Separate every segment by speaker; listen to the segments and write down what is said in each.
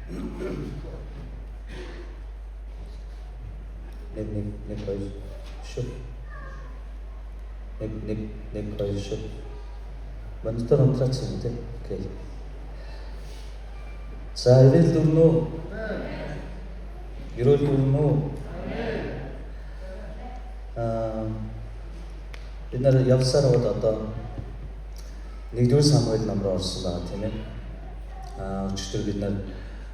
Speaker 1: Нэг нэг нэг хоёр шүү. Нэг нэг нэг хоёр шүү. Монитор унтраач юм те. Окей. За, ивэл дүрнэ үү? Ерөөл дүрнэ үү? Бид нар явсаар бол одоо 1-р Самуэль ном руу орсон байгаа, тийм ээ. Өчигдөр бид нар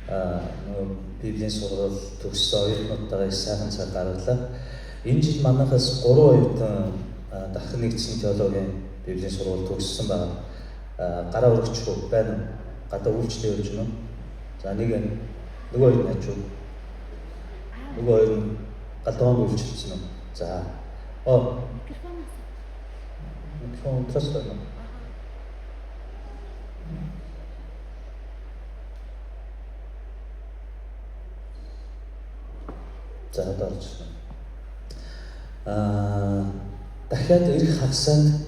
Speaker 1: нөгөө Библийн сургууль төгссөн оюутнуудтайгаа их сайхан цаг гаргалаа. Энэ жил манайхаас 3 оюутан дахин нэгдсэн теологийн Библийн сургууль төгссөн байгаа. Гараа өргөчих үү байна уу? Гадаа үйлчлээ явж гэнэ үү? За, нэг нь нөгөө хоёр нь хаж уу? Нөгөө хоёр нь галдваанд үйлчилсэн үү? За. Микрофон унтраас байна уу? За, одоо орж ирсэн. Дахиад ирэх хагасанд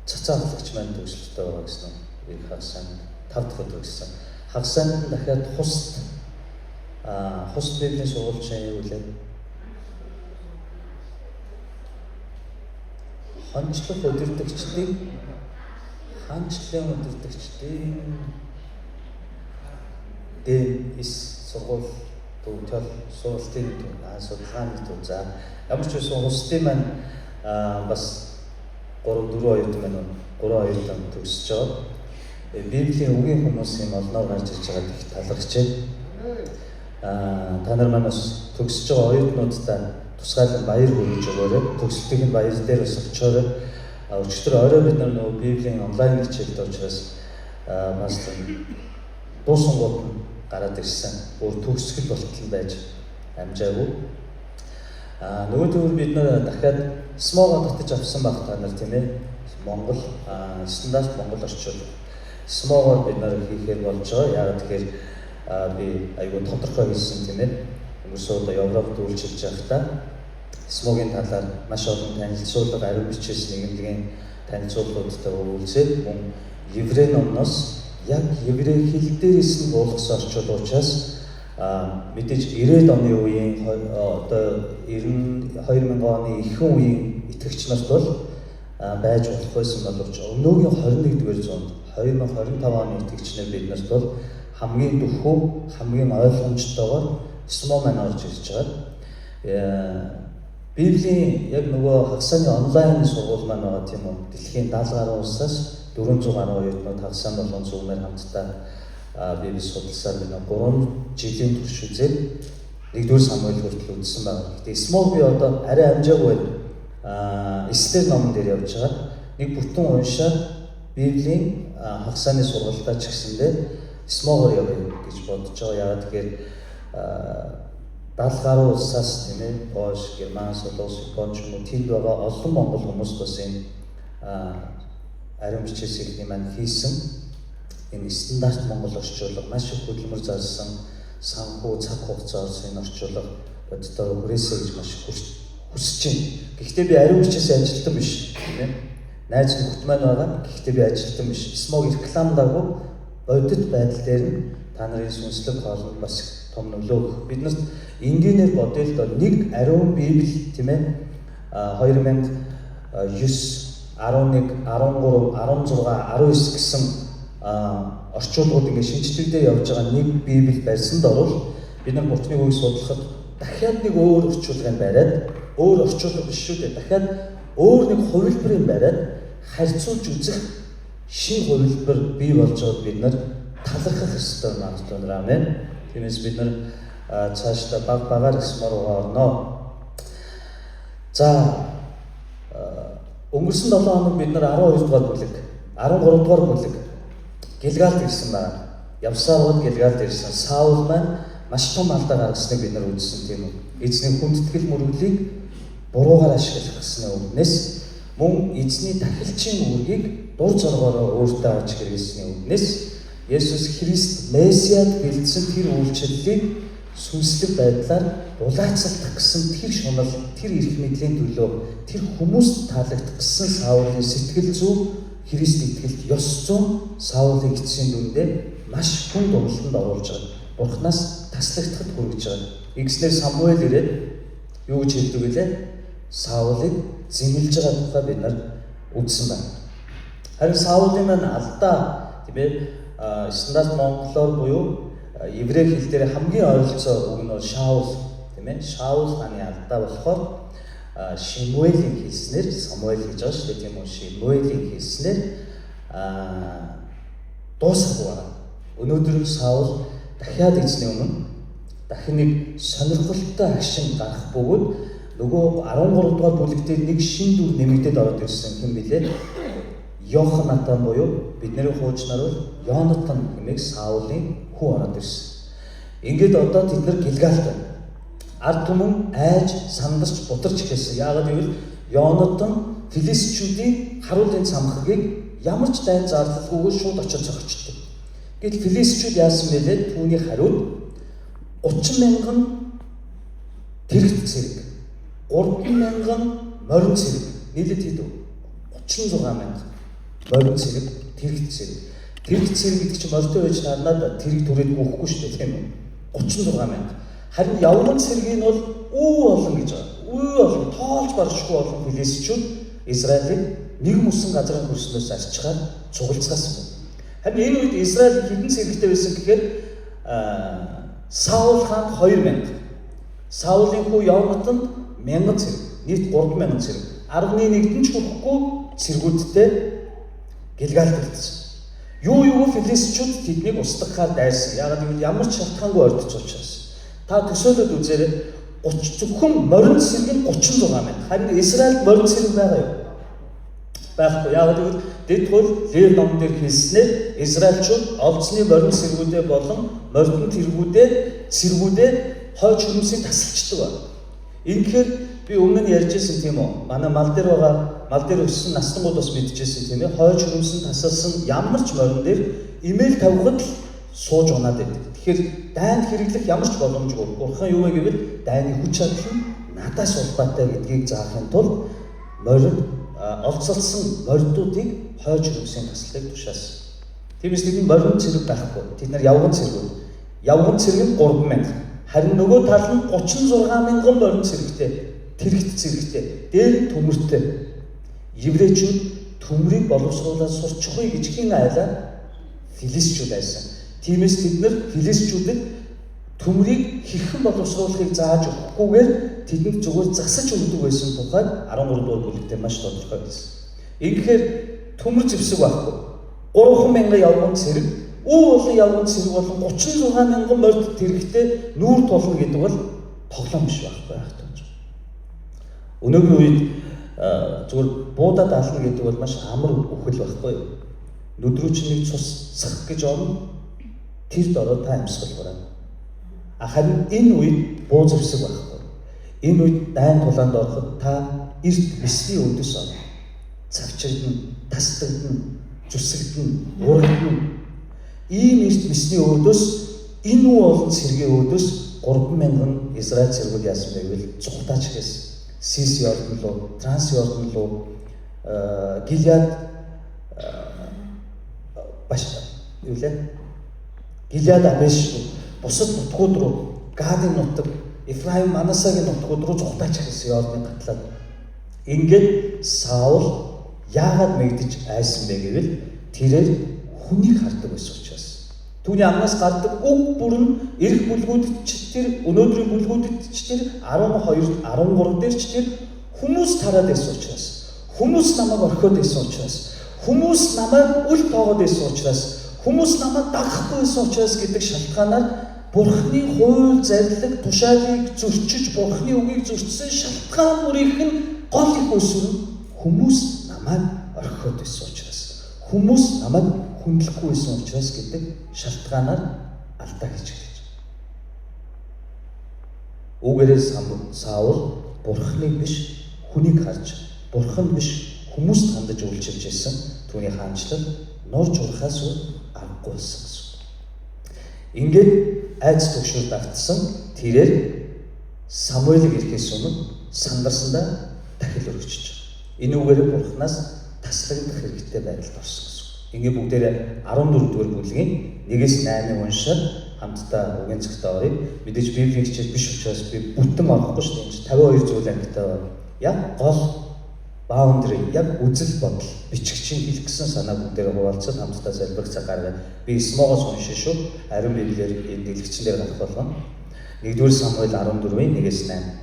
Speaker 1: цацаа ахлагч маань төгсөлттэй байгаа гэсэн үү? Ирэх хагасанд 5 дахь өдөр гэсэн. Хагасанд дахиад хуст Библийн сургуульчин юу лээ? Хончлох удирдагчдын хаанчлалын удирдагчдын дэм эс сургууль төв сургалтын төв судалгааны төв. За, ямар ч байсан хусдын маань бас 3 4 оюутан маань 3 оюутан төгсөж байгаа. Библийн үгийн хүмүүс юм олноор гарч ирж байгаад их талархаж байна. Та нар маань бас төгсөж байгаа оюутнуудтай тусгайлан баяр хүргэж өгөөрэй. Төгсөлтийн баяр дээр бас очиорой. Өчигдөр орой бид нар нөгөө Библийн онлайн хичээлд учраас бас дуусангууд нь гараад ирсэн. Бүр төгсгөл болтол байж амжаагүй. Нөгөө төвөр бид нар дахиад СМО-го татаж авсан баг та нар, тийм ээ. Монгол стандарт Монгол орчуулга. СМО-гоор бид нар хийхээр болж байгаа. Яагаад тэгэхээр би айгүй тодорхой хийсэн, тийм ээ. Өнгөрсөн удаа Европт үйлчилж байхдаа СМО-гийн талаар маш олон танилцуулга, ариун бичээс нийгэмлэгийн танилцуулгуудтай уулзээд мөн еврей номноос яг еврей хэл дээрээс нь буулгасан орчуулга учраас мэдээж 90-ад оны үеийн одоо 92 2000 оны ихэнх үеийн итгэгч нарт бол байж болох байсан боловч өнөөгийн 21-р зуунд 2025 оны итгэгч нар биднэрт бол хамгийн дөхөв, хамгийн ойлгомжтойгоор СМО маань орж ирж байгаа. Библийн яг нөгөө хагасны онлайн сургууль маань байгаа, тийм үү? Дэлхийн 70 гаруй улсаас 400 гаруй оюутнууд хагасаа болон Zoom-ээр хамтдаа Библи судалсаар бид 3 жилийн турш үзээд 1-р Самуэль хүртэл үзсэн байна. Гэхдээ СМО би одоо арай амжаагүй байна. Эстер номон дээр явж байгаа. Нэг бүтэн уншаад Библийн хагасны сургалтаа ч гэсэндээ СМО-гоор явъя гэж бодож байгаа. Яагаад тэгэхээр 70 гаруй улсаас, тийм ээ, Польш, Герман, Солонгос, Япон ч юм уу тэнд байгаа олон монгол хүмүүс бас энэ ариун бичээс ихний маань хийсэн энэ стандарт монгол орчуулга маш их хөдөлмөр зарласан, санхүү цаг хугацаа орсон энэ орчуулга бодитоор хүрээсэй гэж маш их хүсэж байна. Гэхдээ би ариун бичээс ажилтан биш, тийм ээ. Найз нөхөд маань байгаа. Гэхдээ би ажилтан биш. СМО-г рекламдаагүй бодит байдал дээр нь та нарын сүнслэг хоолнд бас том нөлөө өгөх. Биднэрт энгийнээр бодъё л доо, нэг ариун Библи, тийм ээ, 2009 11 13 16 19 гэсэн орчуулгууд ингээд шинжлэгдээ явж байгаа нэг Библи барьсан дорвол бид нар Бурхны үгийг судлахад дахиад нэг өөр орчуулгыг бариад, өөр орчуулга биш шүү дээ, дахиад өөр нэг хувилбарыг бариад харьцуулж үзэх шинэ хувилбар бий болж байгаад бид нар талархах ёстой маань амен. Тиймээс бид нар цаашдаа баг багаар СМО руугаа орно. За, өнгөрсөн 7 хоног бид нар 12 дугаар бүлэг, 13 дугаар бүлэг Гилгалд ирсэн байна. Явсаар бод Гилгалд ирсэн. Саул маань маш том алдаа гаргасныг бид нар үзсэн, тийм үү? Эзний хүндэтгэл мөрөглийг буруугаар ашиглах гэсний үүднээс мөн эзний тахилчийн үүргийг дур зоргоороо өөртөө авч хэрэглэсний үүднээс Есүс Христ Месиад бэлдсэн тэр үйлчлэлийг сүнслэг байдлаар булаацалдах гэсэн тэр шунал, тэр эрх мэдлийн төлөө тэр хүмүүст таалагдах гэсэн Саулын сэтгэл зүй Христ итгэлд ёс зүйн Саулын эцсийн дүндээ маш хүнд уналтанд оруулж байгаа. Бурханаас таслагдахад хүргэж байгаа. Ингэснээр Самуэль ирээд юу гэж хэлдэг вүлээ? Саулыг зэмлэж байгаа тухай бид нар үзсэн байна. Харин Саулын маань алдаа, тийм ээ, стандарт монголоор буюу еврей хэл дээр хамгийн ойролцоо үг нь бол Шаул, тийм ээ. Шаул хааны алдаа болохоор Шимуэлийн хэлснээр, Самуэль гэж байгаа шүү дээ, тийм үү? Шимуэлийн хэлснээр дуусахгүй байна. Өнөөдөр нь Саул дахиад эзний өмнө дахин нэг сонирхолтой агшин гарах бөгөөд нөгөө 13 дугаар бүлэг дээр нэг шин дүр нэмэгдээд ороод ирсэн хэн билээ? Йоханатан буюу бидний хуучнаар бол Йонатан хэмээх Саулын хүү ороод ирсэн. Ингээд одоо тэд нар Гилгалд байна. Ард түмэн айж, сандарч, бутарч эхэлсэн. Яагаад гэвэл Йонатан филистичүүдийн харуулын цамхагийг ямар ч дайн зарлалгүйгээр шууд очиж цогцолдог. Гэтэл филистичүүд яасан бэ лээ? Түүний хариуд 30 мянган тэрэгт цэрэг, 3 мянган морин цэрэг, нийлээд хэд вэ? 36 мянга морин цэрэг, тэрэгт цэрэг. Тэрэгт цэрэг гэдэг чинь морьтой байж нарнаад тэрэг түрээд гүхгүй шүү дээ, тийм үү? 36 мянга. Харин явган цэргийг нь бол үү олон гэж байгаа. Үү олон, тоолж баршгүй олон филистичүүд Израилийг нэг мөсөн газрын хөрснөөс арчгаад цугалцгаасан байна. Харин энэ үед Израиль хэдэн цэрэгтэй байсан гэхээр Саул хаан 2000. Саулын хүү Йонатанд 1000 цэрэг, нийт 3000 цэрэг. 11-д нь ч хүрэхгүй цэргүүдтэй Гилгалд үлдсэн. Юу филистичүүд тэднийг устгахаар дайрсан. Яагаад гэвэл ямар ч шалтгаангүй ордож учраас. Та төсөөлөд үзээрэй. 30 зөвхөн морин цэрэг нь 36 мянга. Харин Израильд морин цэрэг байгаа юу? Байхгүй. Яагаад гэвэл дэд хууль Лев ном дээр хэлснээр Израильчууд олзны морин цэргүүдээ болон мордон тэргүүдээ цэргүүдээ хойч хөрөмсийг тасалчдаг байна. Ингэхээр би өмнө нь ярьж ирсэн, тийм үү? Манай мал дээр байгаа, мал дээр өссөн настангууд бас мэдчихсэн, тийм ээ. Хойч хөрөмсөн тасалсан ямар ч морин дээр имэйл тавихад л сууж унаад байдаг. Тэгэхээр дайнд хэрэглэх ямар ч боломжгүй. Бурхан юу вэ гэвэл дайны хүч чадал нь надаас улбаатай гэдгийг заахын тулд морин олзолсон мордуудыг хойч хөрөмсийн таслалыг тушаасан. Тиймээс тэдэнд морин цэрэг байхгүй. Тэд нар явган цэргүүд. Явган цэрэг нь 3000. Харин нөгөө тал нь 36 мянган морин цэрэгтэй, тэрэгт цэрэгтэй, дээр нь төмөртэй. Еврейчүүд төмрийг боловсруулаад сурчихъя гэж хэн айлаа? Филистичүүд айсан. Тиймээс тэд нар филистичүүдэд төмрийг хэрхэн боловсруулахыг зааж өгөхгүйгээр тэдэнд зүгээр засаж өгдөг байсан тухайд 13 дугаар бүлэгтээ маш тодорхой байсан. Ингэхээр төмөр зэвсэг байхгүй. 3 мянган явган цэрэг, үү болон явган цэрэг болон 36 мянган морд тэрэгтэй нүүр тулна гэдэг бол тоглоом биш байхгүй байх тань. Өнөөгийн үед зүгээр буудаад ална гэдэг бол маш амар үхэл байхгүй. Нүд рүү чинь нэг цус сах гэж орно. Тэр дороо та амьсгал гарна. А харин энэ үед буу зэвсэг байхгүй. Энэ үед дайн тулаанд ороход та эрт мэсний өдөс орно. Цавчигдана, тасдагдана, зүсэгдэнэ, урагдана. Ийм эрт мэсний өөдөөс, энэ үү олон цэргийн өөдөөс 3000 Израиль цэргүүд яасан бэ гэвэл зугатаач гэсэн. Сис Йордан руу, Транс Йордан руу, Гилиад баш юу лээ? Гилиад Абеш руу, бусад нутгууд руу, Гадын нутаг, Ефраим, Манасагийн нутгууд руу зугатаач гэсэн Йорданы гатлаад. Ингээд Саул яагаад мэгдэж айсан бэ гэвэл тэрээр хүнийг хардаг байсан учраас. Түүний амнаас гардаг үг бүр нь ирэх бүлгүүдэд ч тэр, өнөөдрийн бүлгүүдэд ч тэр, 12 13 дээр ч тэр хүмүүс тараад байсан учраас, хүмүүс намайг орхиод байсан учраас, хүмүүс намайг үл тоогоод байсан учраас, хүмүүс намайг дагахгүй байсан учраас гэдэг шалтгаанаар Бурхны хууль зарлиг тушаалыг зөрчиж, Бурхны үгийг зөрчсөн шалтгаан бүрийнх нь гол их үүсвэр нь хүмүүс намайг орхиод байсан учраас, хүмүүс намайг хүндлэхгүй байсан учраас гэдэг шалтгаанаар алдаа хийж эхэлж. Үүгээрээ Саул Бурхныг биш хүнийг харж, Бурханд биш хүмүүст хандаж үйлчилж ирсэн түүний хаанчлал нурж урахаас өөр аргагүй болсон гэсэн. Ингээд айц түгшүүр давтсан тэрээр Самуэлийг ирэхээс өмнө сандарсандаа дахил өргөжиж байгаа. Энэ үгээрээ Бурханаас таслагдах хэрэгтэй байдалд орсон гэсэн. Ингээ бүгдээрээ 14 дугаар бүлгийн 1-ээс 8-ыг уншаад хамтдаа үгийн цагт оръё. Мэдээж Библийн хичээл биш учраас би бүтэн орохгүй шүү дээ. Энэ 52 зүйл ангитай байна. Яг гол boundary, яг үзэл бодол, бичигчийн хэлэх гэсэн санаа бүгдээрээ хуваалцаад хамтдаа залбирах цаг гаргая. Би Смогоос уншина шүү. Ариун Библиэр энэ дэлгэцэн дээр гарах болгоно. 1-р Самуэль 14-ийн 1-ээс 8.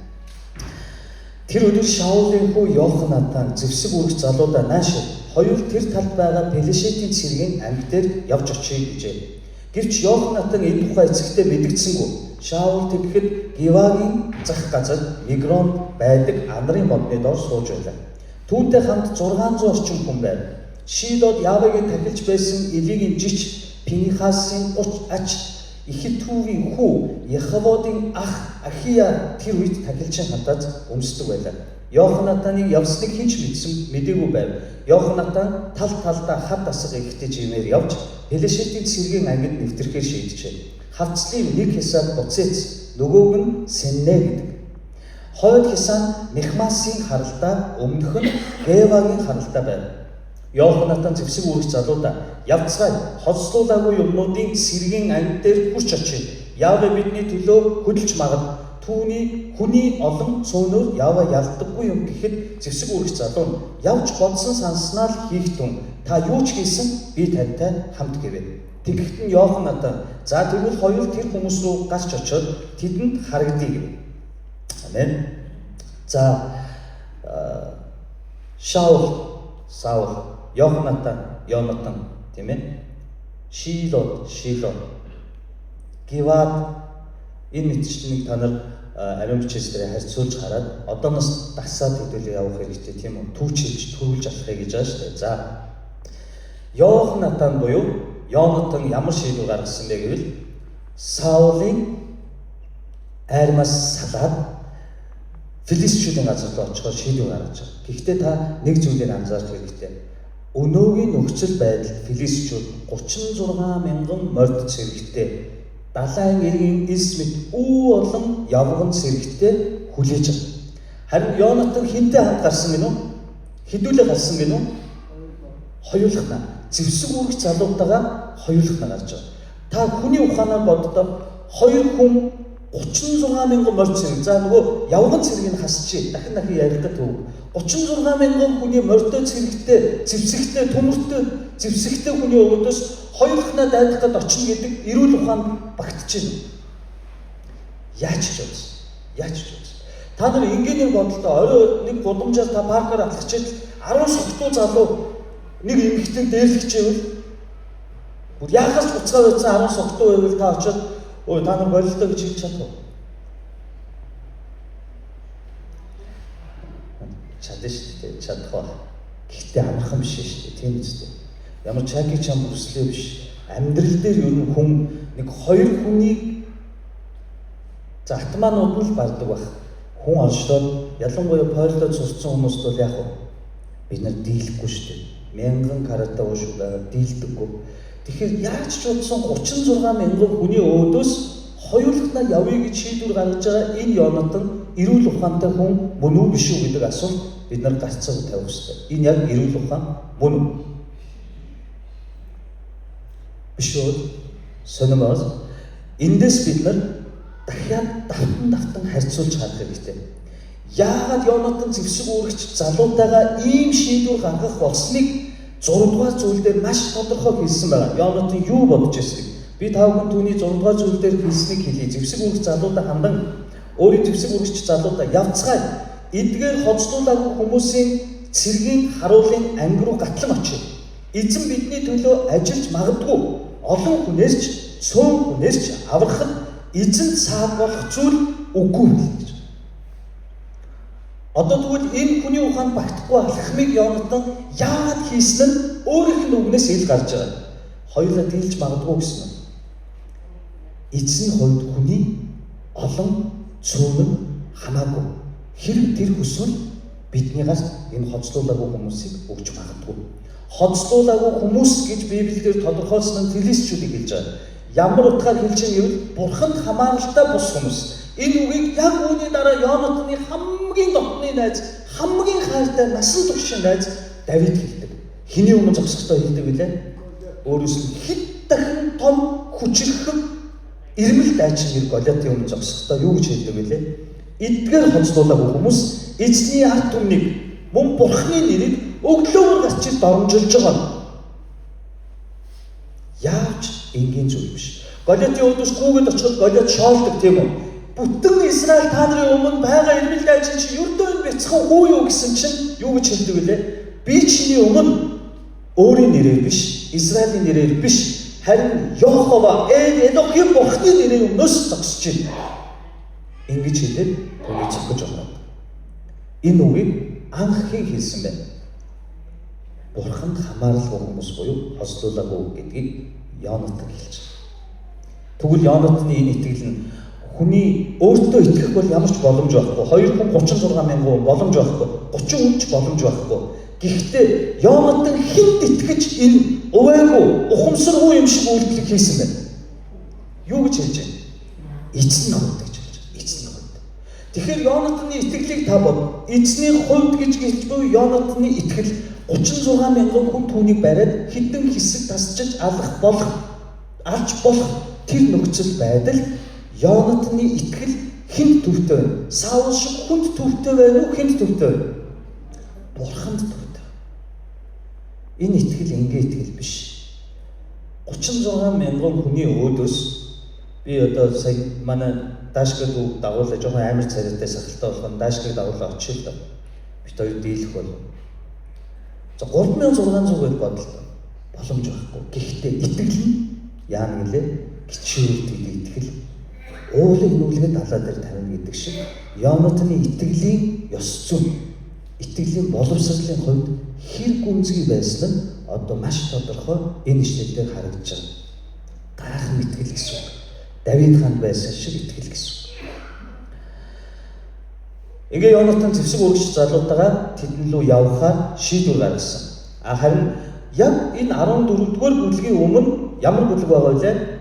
Speaker 1: Тэр өдөр Шаулын хүү Йоханатан зэвсэг үүрэх залуудаа нааш хоёул тэр талд байгаа Пелешетийн цэргийн анги дээр явж очие гэжээ. Гэвч Йоханатан энэ тухай эцэгтэй мэдэгдсэнгүй. Шаул тэгэхэд Гивагийн зах газар Мигронд байдаг анарын модны доор сууж байлаа. Түүнтэй хамт 600 орчим хүн байв. Шилод Явегийн тахилж байсан Элигийн жич Пинихасын 30 ач Ихитувийн хүү Яхаводын ах Ахия тэр үед тахилчин хатаад өмсдөг байлаа. Йоханатаныг явсныг хэн ч мэдсэн мдээгүй байв. Йоханатан тал талдаа хад асга ихтэй жимээр явж Пелешетийн цэргийн ангид нэвтрэхээр шийджээ. Хавцлын нэг хисаа Буцец, нөгөөг нь Сэннэ гэдэг. Хойд хисаа нь Михмасын харалдаа, өмнөх нь Гевагийн харалдаа байв. Йоханатан зэвсэг үүрэх залуудаа явцгаая, холслуулаагүй юмнуудын цэргийн анги дээр хүрч очие. Яве бидний төлөө хөдөлж магад. Түүний хүний олон цөөнөөр Яве ялдаггүй юм гэхэд зэвсэг үүрэх залуу нь явж бодсон санснаа л хийх тун. Та юу ч хийсэн би тантай хамт гэвэ. Тэгэхэд нь Йоханатан за тэгвэл хоёул тэр хүмүүс рүү гарч очиод тэдэнд харагдъя гэв. Амен. За Шаул, Саул, Йоханатан, Йонатан, тийм ээ. Шилод, Шило. Гивад энэ мэтчнийг та нар ариун бичээс дээр харьцуулж хараад одооноос дасаад хэдүүлээ явах хэрэгтэй, тийм үү? Түүчилж, төрүүлж алхахыг гэж байгаа шүү дээ. За Йоханатан буюу Йонатан ямар шийдвэр гаргасан бэ гэвэл Саулын айрмаас салаад Филистичүүдийн газар руу очихоор шийдвэр гаргаж байгаа. Гэхдээ та нэг зүйлийг анзаарах хэрэгтэй. Өнөөгийн нөхцөл байдалд Филистичүүд 36 мянган морд цэрэгтэй далайн эргийн элс мэт үү олон явган цэрэгтэй хүлээж байгаа. Харин Йонатан хинтээ хамт гарсан гэнэ үү? Хэдүүлээ гарсан гэнэ үү? Хоёулахна. Зэвсэг үүрэх залуутайгаа хоёулахна гарч байгаа. Та хүний ухаанаар боддоо хоёр хүн 36 мянган морь цэрэг. За нөгөө явган цэргийг хасчи. Дахин дахин ярих гэдэг үг. 36 мянган хүний морьтой цэрэгтэй, зэвсэгтэй, төмөртэй, зэвсэгтэй хүний өвдөс хоёулахнаа дайдах гээд очино гэдэг эрүүл ухаанд багтж байна. Яаж ч бодсон. Яаж ч бодсон. Та нар энгийнээр бодолтой орой нэг гудамжаар та паркаар алхаж 10 согтуу залуу нэг эмэгтэй дээрлэгчээвэл бүр яахаас ч буцгаа байсан 10 согтуу байвал та очиод ой та нар болилтой гэж хэлж чадах уу? Чадна шүү дээ, чадах ба. Гэхдээ амархан биш шүү дээ, тийм үстэй. Ямар Чаки Чан бүслээ биш. Амьдрал дээр ер нь хүн нэг хоёр хүнийг за атманууд нь л бардаг байх. Хүн олшлоод ялангуяа пойлдод сурцсан хүмүүст бол яг уу бид нар дийлэхгүй шүү дээ. Мянган карата уушиг байгаа дийлдэггүй. Тэгэхээр яаж ч утсан 36 мянган хүний өөдөөс хоёулахнаа явъя гэж шийдвэр гаргаж байгаа энэ Йонатан эрүүл ухаантай хүн мөн үү биш үү гэдэг асуулт бид нар гарцааг тавих хэрэгтэй. Энэ яг эрүүл ухаан мөн үү? Биш үү? Сонирмоос эндээс бид нар дахиад давтан давтан харьцуулж харах хэрэгтэй. Яагаад Йонатан зэвсэг үүрэгч залуутайгаа ийм шийдвэр гаргах болсныг 6 дугаар зүйл дээр маш тодорхой хэлсэн байгаа. Йонатан юу бодож байсныг би та бүхэн түүний 6 дугаар зүйл дээр хэлснийг хэлье. Зэвсэг үүрэгч залуудаа хандан өөрийн зэвсэг үүрэгч залуудаа явцгаая. Эдгээр хоцлуулаагүй хүмүүсийн цэргийн харуулын анги руу гатлан очив. Эзэн бидний төлөө ажиллаж магадгүй. Олон хүнээс ч цөөн хүнээс ч аврахад эзэнд саад болох зүйл үгүй гэж. Одоо тэгвэл энэ хүний ухаанд багтахгүй алхмыг Йонатан яагаад хийсэн нь өөрийнх нь үгнээс ил гарч байгаа. Хоёулаа дийлж магадгүй гэсэн нь. Эзний хувьд хүний олон цөөн нь хамаагүй. Хэрэг тэр хүсвэл бидний гарт энэ хоцлуулаагүй хүмүүсийг өгч магадгүй. Хоцлуулаагүй хүмүүс гэж Библиэлд тодорхойлсон нь филистичүүдийг хэлж байгаа. Ямар утгаар хэлж байгаа гэвэл бурханд хамааралтай бус хүмүүс. Энэ үгийг яг үүний дараа Йонатаны хамгийн дотны найз, хамгийн хайртай насан туршийн найз Давид хэлдэг. Хэний өмнө зогсохдоо хэлдэг билээ? Өөрөөс нь хэд дахин том хүчирхэг ирмэл дайчин гэр Голиатын өмнө зогсохдоо юу гэж хэлдэг вүлээ? Эдгээр хонцлуулаагүй хүмүүс эзний ард түмнийг мөн Бурхны нэрийг өглөөр гарч ир доромжилж байгаа нь яавч энгийн зүйл биш. Голиатын өөдөөс гүгээд очиход Голиат шоолдог, тийм үү? Бүтэн Израиль та нарын өмнө байгаа ирмэл дайчин чи ердөө энэ бяцхан хүү юу гэсэн чинь юу гэж хэлдэг вүлээ? Би чиний өмнө өөрийн нэрээр биш, Израилийн нэрээр биш, харин Йохова Эл Элохим Бурхны нэрээр өмнөөс зогсож байна. Ингэж хэлээд түүнийг цохиж байгаа. Энэ үгийг анх хэн хэлсэн бэ? Бурханд хамааралгүй хүмүүс буюу хослуулаагүй гэдгийг Йонатан хэлж байгаа. Тэгвэл Йонатаны энэ итгэл нь хүний өөртөө итгэх бол ямар ч боломж байхгүй. 2 хүн 36 мянган хүн боломж байхгүй. 30 хүн ч боломж байхгүй. Гэхдээ Йонатан хүнд итгэж энэ увайгүй, ухамсаргүй юм шиг үйлдэл хийсэн бэ? Юу гэж хэлж байна? Эзний хувьд гэж хэлж байна. Эзний хувьд. Тэгэхээр Йонатаны итгэлийг та бод. Эзний хувьд гэж хэлж буй Йонатаны итгэл 36 мянган хүн түүнийг бариад хэдэн хэсэг тасчиж алах болох, алж болох тэр нөхцөл байдал Йонатаны итгэл хүнд төвтэй байна? Саул шиг хүнд төвтэй байна уу? Хүнд төвтэй байна? Бурханд төвтэй. Энэ итгэл энгийн итгэл биш. 36 мянган хүний өөдөөс би одоо сая манай Дашкад үг дагуулаа, жоохон амар царайтай сахалтай болох нь Дашкыг дагуулаа очих л доо. Бит хоёр дийлэх бол. За, 3600 гэж бодлоо. Боломж байхгүй. Гэхдээ итгэл нь яана гэлээ? Гिचүүрт гэдэг итгэл уулыг нүүлгээд далаа дээр тавина гэдэг шиг Йонатаны итгэлийн ёс зүйн, итгэлийн боловсролын хувьд хэр гүнзгий байсан нь одоо маш тодорхой энэ ишлэл дээр харагдаж байгаа. Гайхан итгэл гэсэн үг. Давид хаанд байсан шиг итгэл гэсэн үг. Ингээ Йонатан зэвсэг үргэж залуутайгаа тэдэн лүү явахаар шийдвэр гаргасан. А харин яг энэ 14-р бүлгийн өмнө ямар бүлэг байгаа вэ?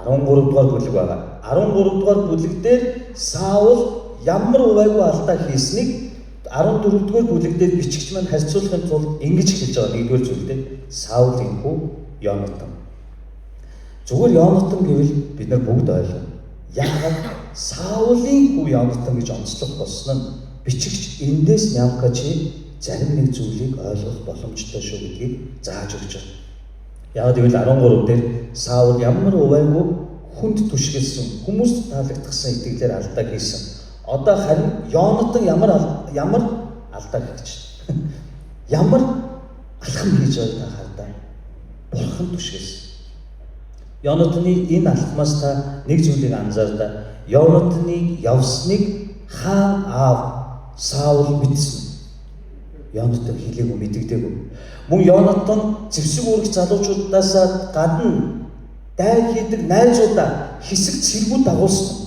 Speaker 1: 13-р бүлэг байгаа. 13-р бүлэг дээр Саул ямар увайгүй алдаа хийснийг 14-р бүлэг дээр бичигч маань харьцуулахын тулд ингэж хэлж байгаа нэгдүгээр зүйл дээ. Саулын хүү Йонатан. Зүгээр Йонатан гэвэл бид нар бүгд ойлгоно. Яагаад Саулын хүү Йонатан гэж онцлох болсон нь бичигч эндээс нямка чи зарим нэг зүйлийг ойлгох боломжтой шүү гэдгийг зааж өгч байгаа. Яагаад гэвэл 13 дээр Саул ямар увайгүй хүнд түшгэлсэн, хүмүүст таалагдсан итгэлээр алдаа хийсэн. Одоо харин Йонатан ямар ямар алдаа хийж ямар алхам хийж байгааг та хардаа. Бурхан түшгэлсэн. Йонатаны энэ алхмаас та нэг зүйлийг анзаардаа. Йонатаныг явсныг хаан аав Саул мэдсэн. Йонатан хэлээгүй, мэдэгдээгүй. Мөн Йонатан зэвсэг үүрэг залуучуудаас гадна дай хийдэг найзуудаа хэсэг цэргүүд дагуулсан.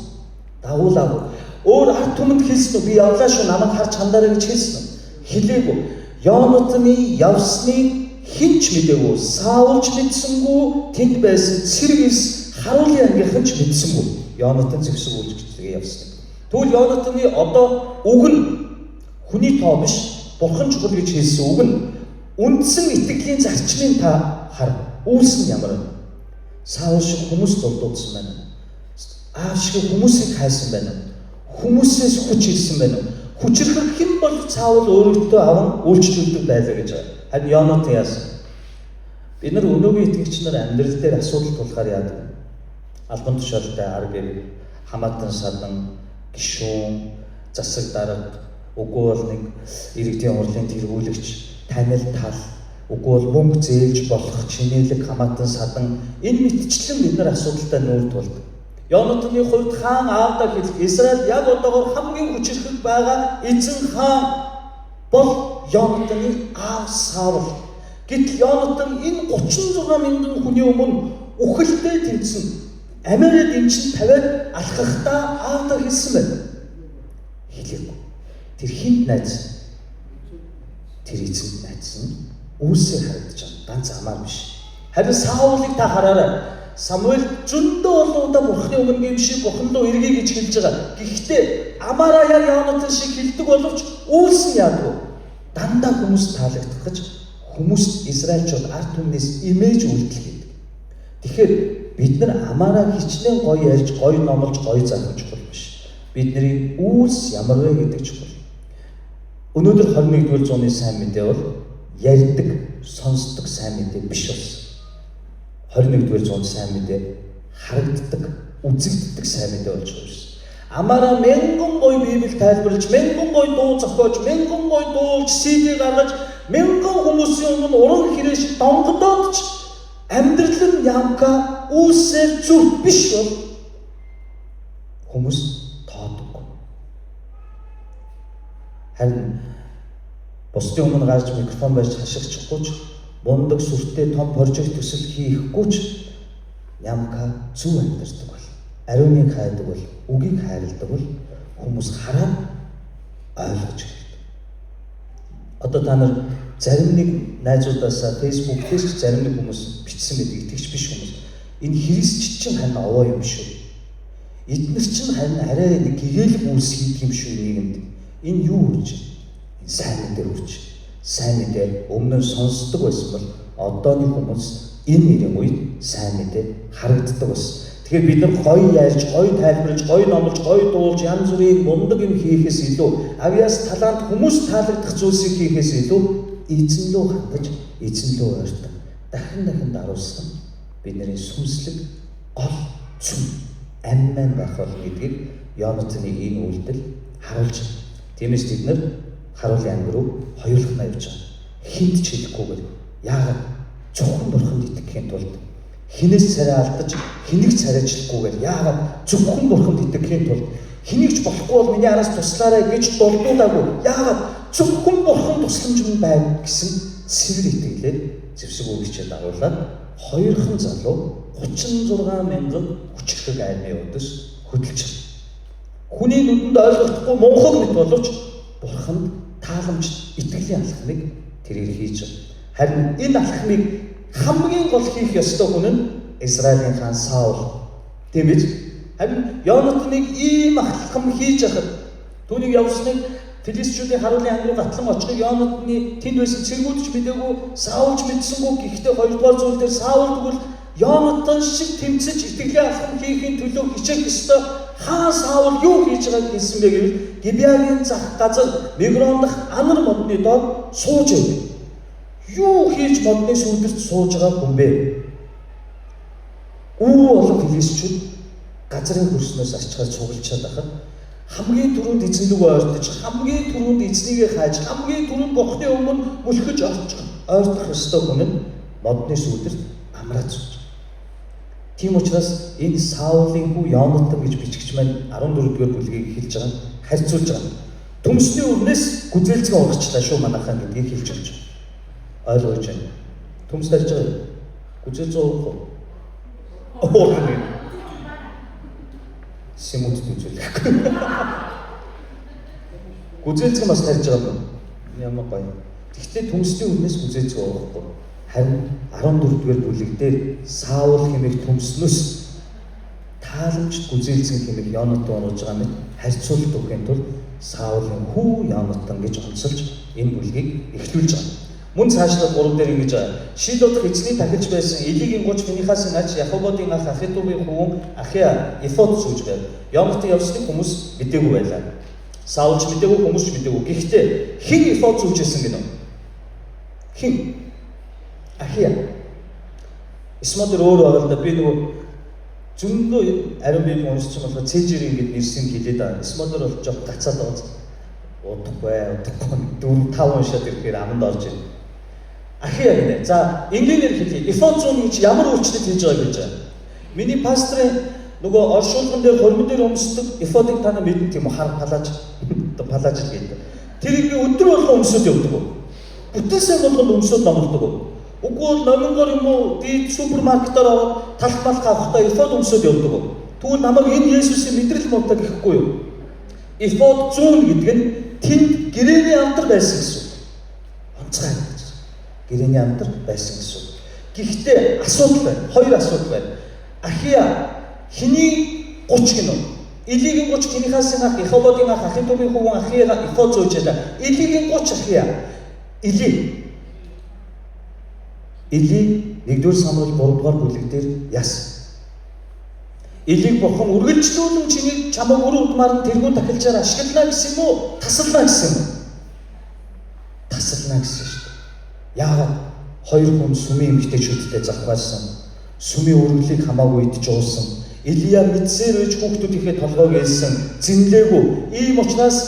Speaker 1: Дагуулаагүй. Өөр ард түмэнд хэлсэн үү? Би явлаа шүү, намайг харж хандаарай гэж хэлсэн үү? Хэлээгүй. Йонатаны явсныг хэн ч мэдээгүй. Саул ч мэдсэнгүй, тэнд байсан цэрэг эс харуулын ангийнхан ч мэдсэнгүй. Йонатан зэвсэг үүрэгчтэйгээ явсан. Тэгвэл Йонатаны одоо үг нь хүний тоо биш, бурхан чухал гэж хэлсэн үг нь үндсэн итгэлийн зарчмын та хар. Үйлс нь ямар вэ? Саул шиг хүмүүс дулдуудсан байна. Аав шиг хүмүүсийг хайсан байна. Хүмүүсээс хүч ирсэн байна. Хүчирхэг хэн бол Саул өөрөөдөө аван үйлчлүүлдэг байлаа гэж байгаа. Харин Йонатан яасан? Бид нар өнөөгийн итгэгч нар амьдрал дээр асуудал тулахаар яадаг? Албан тушаалтай ар гэр, хамаатан садан, гишүүн, засаг дарга, үгүй бол нэг иргэдийн хурлын тэргүүлэгч, танил тал, үгүй бол мөнгө зээлж болох чинээлэг хамаатан садан, энэ мэтчлэн бид нар асуудалтай нүүр тулдаг. Йонатаны хувьд хаан аавдаа хэлэх Израиль яг одоогор хамгийн хүчирхэг байгаа эзэн хаан бол Йонатаны аав Саул. Гэтэл Йонатан энэ 36 мянган хүний өмнө үхэлтэй тэмцэн амиараа дэмжин тавиад алхахдаа аавдаа хэлсэн байна. Хэлээгүй. Тэр хүнд найдсан? Тэр эзэнд найдсан. Үйлсээр харагдаж байгаа. Ганц амаар биш. Харин Саулыг та хараарай. Самуэль зөндөө олон удаа Бурхны өмнө гэмшиг, Бурхан руу эргэе гэж хэлж байгаа. Гэхдээ амаараа яг Йонатан шиг хэлдэг боловч үйлс нь яадаг вэ? Дандаа хүмүүс таалагдах гэж Хүмүүст Израильчууд ард түмнээс имэж үйлдэл хийдэг. Тэгэхээр бид нар амаараа хичнээн гоё ярьж, гоё номлож, гоё зарах чухал биш. Бидний үйлс ямар вэ гэдэг чухал. Өнөөдөр 21-р зууны сайн мэдээ бол ярьдаг, сонсдог сайн мэдээ биш болсон. 21-р зуунд сайн мэдээ харагддаг, үзэгддэг сайн мэдээ болж байгаа юм. Амаараа мянган гоё Библи тайлбарлаж, мянган гоё дуу зохиож, мянган гоё дуулж, CD гаргаж, мянган хүмүүсийн өмнө уран хэрээ шиг донгодоод ч амьдрал нь ямка үүсээр зүв биш бол хүмүүс тоодоггүй. Харин бусдын өмнө гарч микрофон барьж хашигчихгүй ч, мундаг сүртэй том прожект төсөл хийхгүй ч ямка зөв амьдардаг бол, ариуныг хайдаг бол, үгийг хайрладаг бол хүмүүс хараад ойлгож эхэлдэг. Одоо та нар зарим нэг найзуудаасаа Facebook дээрч зарим нэг хүмүүс бичсэн байдаг, итгэгч биш хүмүүс. Энэ христч чинь харин овоо юм шүү. Эднэр чинь харин арай нэг гэгээлэг үйлс хийдэг юм шүү нийгэмд. Энэ юу үрж? Энэ сайн мэдээ үрж. Сайн мэдээ өмнө нь сонсдог байсан бол одооны хүмүүс энэ нэрийн үед сайн мэдээ харагддаг байсан. Тэгэхээр бид нар гоё ярьж, гоё тайлбарлаж, гоё номлож, гоё дуулж, янз бүрийн мундаг юм хийхээс илүү, авьяас талант хүмүүс таалагдах зүйлсийг хийхээс илүү эзэн рүү хандаж, эзэн рүү ойртон, дахин дахин даруулсан бидний сүнслэг гол цөм амь маань байх болно гэдгийг Йонатаны энэ үйлдэл харуулж байна. Тиймээс бид нар харуулын анги руу хоёулахнаа явж байгаа. Хинт ч хэлэхгүйгээр яагаад зөвхөн бурханд итгэхийн тулд хинээс царай алдаж, хэнийг царайчлахгүйгээр яагаад зөвхөн бурханд итгэхийн тулд хэнийг ч болохгүй бол миний араас туслаарай гэж дулдуулаагүй. Яагаад зөвхөн бурхан тусламж нь байна гэсэн цэвэр итгэлээр зэвсэг үргэчээ дагуулад хоёрхан залуу 36 мянган хүчрхэг армийн өдөс хөдөлж байна. Хүний нүдэнд ойлгохдохгүй мунхаг мэт боловч бурханд тааламж итгэлийн алхмыг тэрээр хийж байгаа. Харин энэ алхмыг хамгийн гол хийх ёстой хүн нь Израилийн хаан Саул. Тийм биз? Харин Йонатаныг ийм алхам хийж яхад түүнийг явсныг Филистичүүдийн харуулын анги руу гатлан очихыг Йонатаны тэнд байсан цэргүүд ч мдээгүй, Саул ч мэдсэнгүй. Гэхдээ хоёрдугаар зүйл дээр Саул тэгвэл Йонатан шиг тэмцэж итгэлийн алхам хийхин төлөө хичээх ёстой хаан Саул юу хийж байгааг хэлсэн бэ гэвэл Гибеагийн зах газар Мигрон дахь анар модны доор сууж байв. Юу хийж модны сүүдэрт сууж байгаа хүн бэ? Үү олон филистичүүд газрын хөрснөөс арчгаар цуглчаад байхад хамгийн түрүүнд эзэн рүү ойртож, хамгийн түрүүнд эзнийгээ хайж, хамгийн түрүүнд Бурхны өмнө мөлхөж ойртох ёстой хүн нь модны сүүдэрт амраад сууж. Тийм учраас энэ Саулын хүү Йонатан гэж бичгч маань 14-р бүлгийг хэлж байгаа, харьцуулж байгаа. Төмсний өрнөөс гүзээлзгэн ургачлаа шүү манайхаа гэдгийг хэлж өгч байгаа. Ойлгож байна. Төмс тарьж байгаа юм. Гүзээлзгэн ургах уу? Ургах юм. Сэмүдэд үзүүлэхгүй. Гүзээлзгэн бас тарьж байгаа юм. Ямар гоё. Гэхдээ төмсний өрнөөс гүзээлзгэн ургахгүй. Харин 14-р бүлэг дээр Саул хэмээх төмснөөс тааламж гүзээлзгэн хэмээх Йонатан ургаж байгаа мэт харьцуулалт өгөхийн тулд Саулын хүү Йонатан гэж онцолж энэ бүлгийг эхлүүлж байгаа. Мөн цаашлаад 3 дээр ингэж байгаа. Шило дахь эзний тахилж байсан Элигийн 30 Финихасын ач Яхободын ах Ахитубын хүүн Ахиа эфод зүүж байв. Йонатан явсныг хүмүүс мдээгүй байлаа. Саул ч мдээгүй, хүмүүс ч мдээгүй. Гэхдээ хэн эфод зүүжсэн гинэ? Хэн? Ахиа. Исмод өөр байгаа л да. Би нөгөө зөндөө ариун библи уншсан болохоор цээжээр ингэж нэрсийг хэлээд байгаа. Исмодор бол жоох гацаад байгаа. Удахгүй, удахгүй 4 5 уншаад ирэхээр аманд орж ирнэ. Ахиа гинэ. За, энгийнээр хэлье. Эфод зүүн гэж ямар өөрчлөлт хийж байгааг гэж байгаа. Миний пастрын нөгөө оршуулган дээр хормон дээр өмсдөг эфодыг та нар мэднэ тийм үү? Хар палаж. Одоо палаж л гэдэг. Тэрийг би өдөр болгон өмсөд явдаг. Бүтэн сайн болгонд өмсөд номлодог. Үгүй бол номингоор юм уу дид супермаркетаар ороод талх малх авахдаа эфод өмсөд явдаг. Тэгвэл намайг энэ Есүсийн мэдрэл муутай гэхгүй юу? Эфод зүүн гэдэг нь тэнд гэрээний амтар байсан гэсэн үг. Онцгой гэж. Гэрээний амтар байсан гэсэн үг. Гэхдээ асуудал байна. Хоёр асуудал байна. Ахиа хэний 30 гинөө? Элигийн 30 Финихасын ах Ихободын ах Ахитубын хүүгэн Ахиага эфод зүүж байлаа. Элигийн 30 Ахиа. Эли. Эли 1-р Самуэль 3-р бүлэг дээр яасан? Элийг бурхан үргэлжлүүлэн чиний чамайг үр удмаар нь тэргүүн тахилчаар ашиглана гэсэн юм уу? Тасална гэсэн юм уу? Тасална гэсэн шүү дээ. Яагаад? Хоёр хүн сүмийн эмэгтэйчүүдтэй завхаарсан. Сүмийн өргөлийг хамаагүй идэж уусан. Илия мэдсээр байж хүүхдүүдийнхээ толгойг ээлсэн. Зинлээгүй. Ийм учраас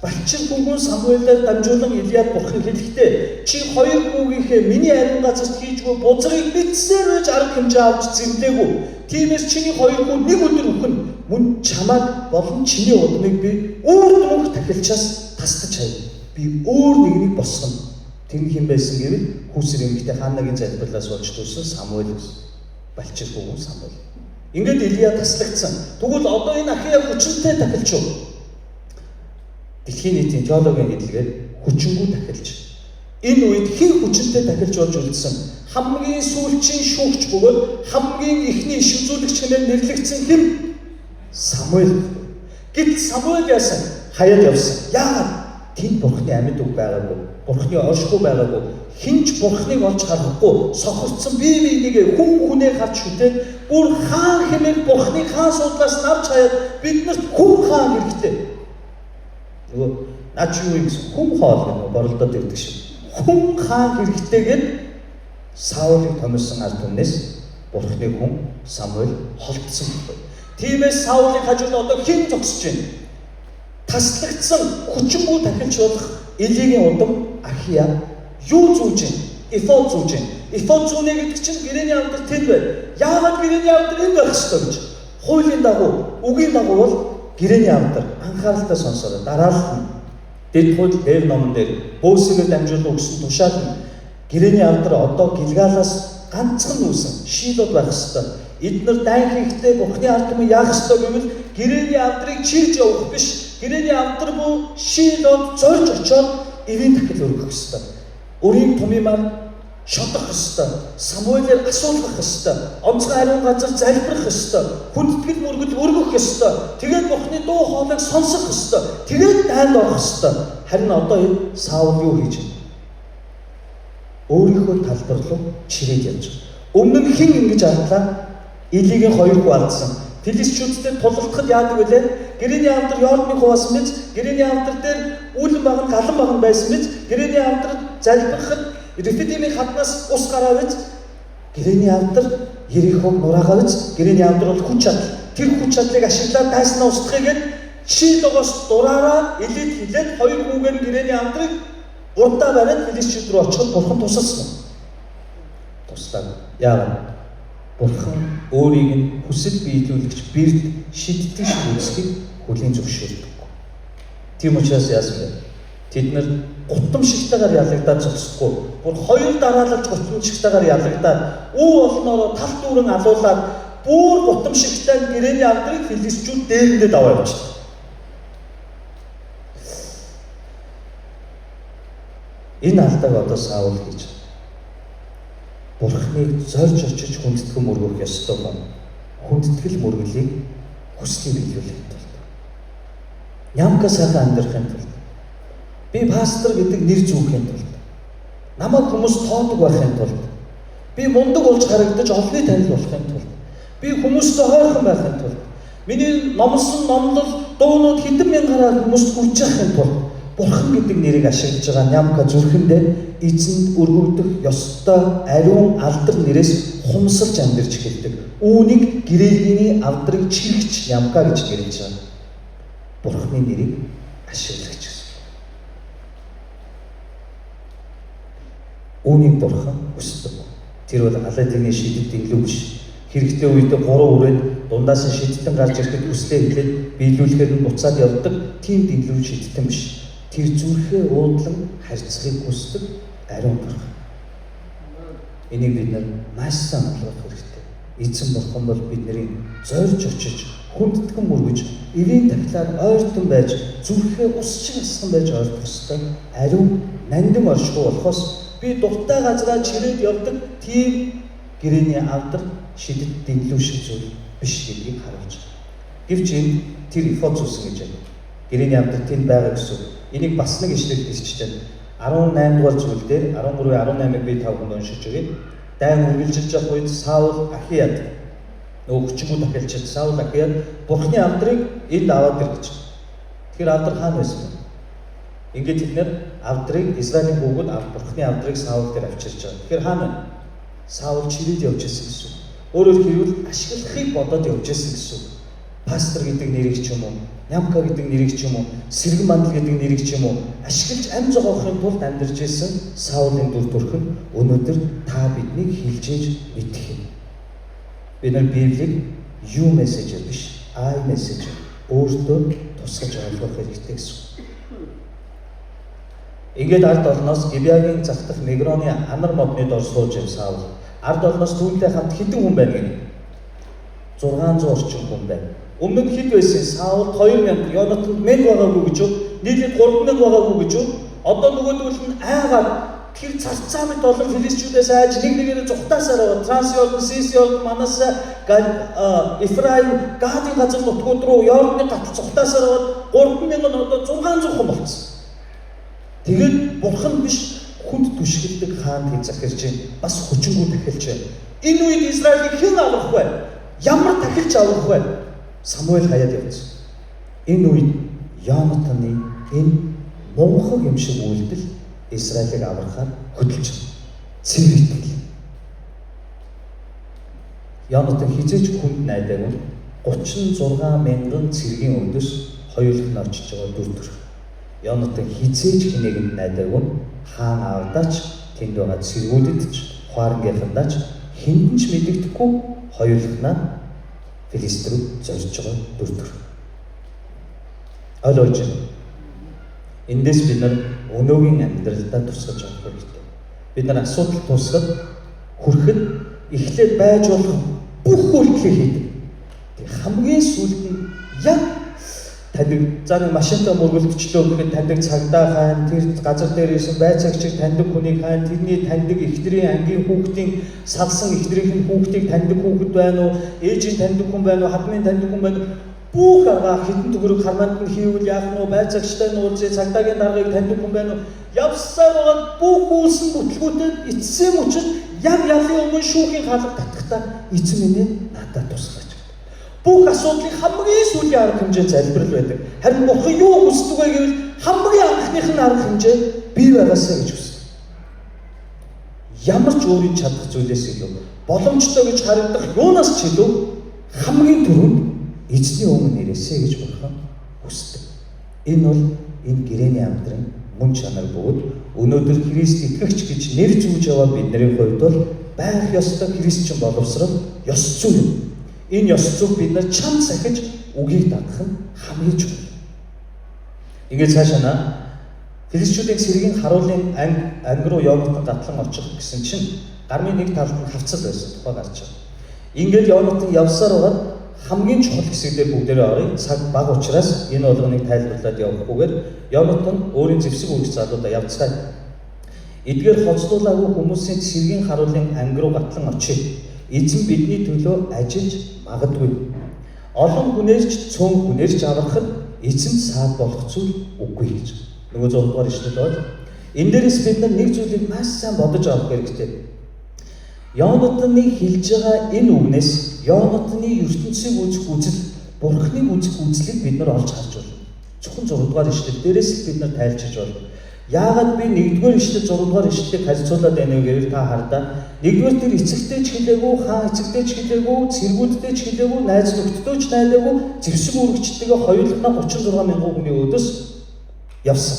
Speaker 1: балчир хүүгүн Самуэлээр дамжуулан Илияд бурхан хэлэхдээ чи хоёр хүүгийнхээ миний ариун газарт хийжгүй бузрыг мэдсээр байж арга хэмжээ авч зинлээгүй. Тиймээс чиний хоёр хүү нэг өдөр үхэн мөн чамайг болон чиний удмыг би үүр дүнх тахилчаас тасдаж хайя. Би өөр нэгнийг босгоно. Тэр нь хэн байсан гэвэл хүүсэр эмэгтэй Ханнагийн залбирлаас болж төрсөн Самуэль байсан. Балчир хүүгүн Самуэль. Ингээд Илия таслагдсан. Тэгвэл одоо энэ Ахия хүчинтэй тахилч уу? Дэлхийн нийтийн теологийн хэллэгээр хүчингү тахилч. Энэ үед хэн хүчинтэй тахилч болж үлдсэн? Хамгийн сүүлчийн шүүгч бөгөөд хамгийн эхний иш үзүүлэгч хэмээн нэрлэгдсэн хэн? Самуэль. Гэтэл Самуэль яасан? Хаяад явсан. Яагаад? Тэнд бурхны амьд үг байгаагүй. Бурхны оршихуй байгаагүй. Хэн ч бурхныг олж харахгүй. Сохорцсон бие биенийгээ хүн хүнээ харж шүтээд бүр хаан хэмээх бурхны хаан суудлаас навч хаяад биднэрт хүн хаан хэрэгтэй. Нөгөө наа чи юу юм гэсэн хүн хоол гэх боролдоод ирдэг шиг. Хүн хаан хэрэгтэй гэд Саулыг томилсон ард түмнээс бурхны хүн Самуэль холдсон байхгүй. Тиймээс Саулын хажууд одоо хэн зогсож байна? Таслагдсан хүчингү тахилч болох Элигийн удам Ахия юу зүүж байна? Эфод зүүж байна. Эфод зүүнэ гэдэг чинь гэрээний авдар тэнд байна. Яагаад гэрээний авдар энд байх ёстой гэж? Хуулийн дагуу, үгийн дагуу бол гэрээний авдар анхааралтай сонсоорой. Дараалал нь Дэд хууль Лев номон дээр Бөөсөөр дамжуулан өгсөн тушаал нь гэрээний авдар одоо Гилгалаас ганцхан нүүсэн Шилод байх ёстой. Эднэр дайн хийхдээ Бурхны ард түмэн яах ёстой гэвэл гэрээний авдрыг чирж явах биш. Гэрээний авдар бүү Шилод зорж очиод эвийн дахил өргөх ёстой. Өрийн тумимаар шодох ёстой. Самуэлээр асуулгах ёстой. Онцгой ариун газар залбирах ёстой. Хүндэтгэл мөргөл өргөх ёстой. Тэгээд Бурхны дуу хоолойг сонсох ёстой. Тэгээд дайнд орох ёстой. Харин одоо энэ Саул юу хийж байна? Өөрийнхөө талбар руу чирээд явж байгаа. Өмнө нь хэн ингэж ардлаа? Элигийн хоёр хүү алдсан. Филистичүүдтэй тулалдахад яадаг вүлээ? Гэрээний авдар Йорданыг хуваасан биз? Гэрээний авдар дээр үлэн багна, галан багна байсан биз? Гэрээний авдар залбирахад Рефидимийн хаднаас ус гараа биз? Гэрээний авдар Ерихог нураагаа биз? Гэрээний авдар бол хүч чадал. Тэр хүч чадлыг ашиглаад дайснаа устгахыг гээд Шилогоос дураараа Элид хилээд хоёр хүүгээр гэрээний авдрыг урдаа бариад филистичүүд рүү очиход бурхан тусалсан. Туслаа. Яагаад? Бурхан өөрийг нь хүсэл биелүүлэгч бэрд шиддэг шиг үзэхийг хүлийн зөвшөөрдөггүй. Тийм учраас яасан бэ? Тэд нар гутамшигтайгаар ялагдаад зогсохгүй. Бүр хоёр дараалалж гутамшигтайгаар ялагдаад үе олноороо тал дүүрэн алуулаад бүр гутамшигтай гэрээний авдрыг филистичүүд дээрэндээ даваа явчихлаа. Энэ алдааг одоо Саул хийж байгаа. Бурхныг зорж очиж хүндэтгэн мөргөх ёстой хүн хүндэтгэл мөргөлийг хүслийг биелүүлэхийн тулд нямка сайхан амьдрахын тулд би пастор гэдэг нэр зүүхийн тулд намайг хүмүүс тоодог байхын тулд би мундаг болж харагдаж олонний танил болохын тулд би хүмүүстэй хойрхон байхын тулд миний номлосон номлол дуунууд хэдэн мянгаараа хүмүүст хүрч явахын тулд Бурхан гэдэг нэрийг ашиглаж байгаа нямка зүрхэндээ эзэнд өргөгдөх ёстой ариун алдар нэрээс хумсалж амьдарч эхэлдэг. Үүнийг гэрээлийн алдрыг чирэгч нямка гэж нэрлэж байгаа. Бурханы нэрийг ашиглагч гэсэн. Үүнийг Бурхан хүсдэг. Тэр бол Аладдины шидэт дэглүү биш. Хэрэгтэй үед 3 үрээд дундаас нь шидтэн гарч ирэхэд хүслээ хэлээд биелүүлэхээр нь буцаад явдаг тийм дэглүү шидтэн биш. Тэр зүрхээ уудлан харьцахыг хүсдэг ариун бурхан. Энийг бид нар маш сайн ойлгох хэрэгтэй. Эзэн бурхан бол бидний зорж очиж хүндэтгэн мөргөж эвийн тахилаар ойртон байж зүрхээ ус шиг асхан байж ойртох ёстой ариун нандин оршихуй болохоос би дуртай газараа чирээд явдаг тийм гэрээний авдар шидэт дэнлүү шиг зүйл биш гэдгийг харуулж байгаа. Гэвч энд тэр эфод зүүсэн гэж байна. Гэрээний авдар тэнд байгаа гэсэн. Энийг бас нэг ишлэл бичиж байна. 18 дугаар зүйл дээр 13-18-ыг би та бүхэнд уншиж өгье. Дайн үргэлжилж явах үед Саул Ахияд нөгөө хүчингү тахилчид Саул Ахияд Бурхны авдрыг энд аваад ир гэж. Тэгэхээр авдар хаана байсан бэ? Ингээд тэд нэр авдрыг Израилийн хүүгүүд Бурхны авдрыг Саул дээр авчирч байгаа. Тэгэхээр хаана вэ? Саул чирээд явж байсан гэсэн. Өөрөөр хэлбэл ашиглахыг бодоод явж байсан гэсэн. Пастор гэдэг нэрийг ч юм уу, Нямка гэдэг нэрийг ч юм уу, Сэргэн мандал гэдэг нэрийг ч юм уу ашиглаж амь зогоохын тулд амьдарч байсан Саулын дүр төрх нь өнөөдөр та биднийг хилжээж мэдэх юм. Бид нар Библийг you message биш, I message өөртөө тусгаж ойлгох хэрэгтэй гэсэн. Ингээд ард олноос Гибягийн зах дахь Мегроны анар модны дор сууж ив Саул. Ард олноос түүнтэй хамт хэдэн хүн байна гэнэ? 600 орчим хүн байна. Өмнө нь хэд байсан? Саулд 2000, Йонатанд 1000 байгаагүй гэж үү? Нийлээд 3000 байгаагүй гэж үү? Одоо нөгөөдөл нь айгаад тэр царцаа мэт олон филистичүүдээс айж нэг нэгээрээ зүхтаасаар байгаа. Транс Йордан, Сис Йордан, Манаса, Ефраим, Гадын газар нутгууд руу Йордны гатал зүхтаасаар аваад 3000 нь одоо 600 хүн болцсон. Тэгээд бурхан биш хүнд түшгэлдэг хаан тийг захирч байна. Бас хүчингү тахилч байна. Энэ үед Израилийг хэн аврах вэ? Ямар тахилч аврах вэ? Самуэль хаяад явсан. Энэ үед Йонатаны энэ мунхаг юм шиг үйлдэл Израилийг аврахаар хөдөлж байна. Цэвэр итгэл. Йонатан хэзээ ч хүнд найдаагүй 36 мянган цэргийн өдөөс хоёулах нь очиж байгаа дүр төрх. Йонатан хэзээ ч хинээгэнд найдаагүй, хаан аавдаач, тэнд байгаа цэргүүдэд ч, хуарангийнхандаа ч хэнд нь ч мэдэгдэхгүй хоёулахнаа Филист рүү зорж байгаа дүр төрх. Ойлгож байна. Эндээс бид нар өнөөгийн амьдралдаа тусгаж авах хэрэгтэй. Бид нар асуудал тусгад хүрэхэд эхлээд байж болох бүх үйлдэлээ хийдэг. Тэг хамгийн сүүлд нь яг таньдаг, за нэг машинтай мөргөлдчлөө гэхэд таньдаг цагдаа хаан, тэр газар дээр исэн байцаагчийг таньдаг хүнийг хаан, тэрний таньдаг эхнэрийн ангийн хүүхдийн салсан эхнэрийнх нь хүүхдийг таньдаг хүүхэд байна уу, ээжийн таньдаг хүн байна уу, хадмын таньдаг хүн байна уу, бүх арга хэдэн төгрөг харманд нь хийвэл яах нь вэ, байцаагчтай нь уулзъя, цагдаагийн даргаыг таньдаг хүн байна уу, явсаар байгаа бүх үйлсэн бүтлгүүтэд эцсийн мөчөд яг ялын өмнө шүүхийн хаалга татахдаа эзэн минь ээ надад туслаач. Бүх асуудлын хамгийн сүүлийн арга хэмжээ залбирал байдаг. Харин Бурхан юу хүсдэг вэ гэвэл хамгийн анхных нь арга хэмжээ бий байгаасай гэж хүсдэг. Ямар ч өөрийн чадах зүйлээс илүү, боломжтой гэж харагдах юунаас ч илүү хамгийн түрүүнд эзний өмнө ирээсэй гэж Бурхан хүсдэг. Энэ бол энэ гэрээний амьдрын мөн чанар бөгөөд өнөөдөр Христ итгэгч гэж нэр зүүж яваа бидний хувьд бол байх ёстой христчин боловсрол ёс зүй юм. Энэ ёс зүйг бид нар чам сахиж үгийг дагах нь хамгийн чухал. Ингээд цаашаа на Филистичүүдийн цэргийн харуулын анги руу Йонатан гатлан очих гэсэн чинь гармын нэг талд нь хавцал байсан тухай гарч байгаа. Ингээд Йонатан явсаар байгаад хамгийн чухал хэсэг дээр бүгдээрээ оръё. Цаг бага учраас энэ болгоныг тайлбарлаад явахгүйгээр Йонатан өөрийн зэвсэг үүрэг залуудаа явцгаая. Эдгээр хоцлуулаагүй хүмүүсийн цэргийн харуулын анги руу гатлан очие. Эзэн бидний төлөө ажиллаж магадгүй. Олон хүнээр ч цөөн хүнээр ч аврахад эзэнд саад болох зүйл үгүй гэж. Нөгөө 6 дугаар ишлэл бол энэ дээрээс бид нар нэг зүйлийг маш сайн бодож авах хэрэгтэй. Йонатаны хэлж байгаа энэ үгнээс Йонатаны ертөнцийг үзэх үзэл, Бурхныг үзэх үзлийг бид нар олж харж байна. Зөвхөн 6 дугаар ишлэл дээрээс л бид нар тайлчилж байна. Яагаад би 1-р ишлэл 6 дугаар ишлэлийг харьцуулаад байна вэ гэвэл та хардаа. 1-р тэр эцэгтэй ч хэлээгүй, хаан эцэгтэй ч хэлээгүй, цэргүүдтэй ч хэлээгүй, найз нөхдөдөө ч найдаагүй, зэвсэг үүрэгчтэйгээ хоёулахнаа 36 мянган хүний өөдөөс явсан.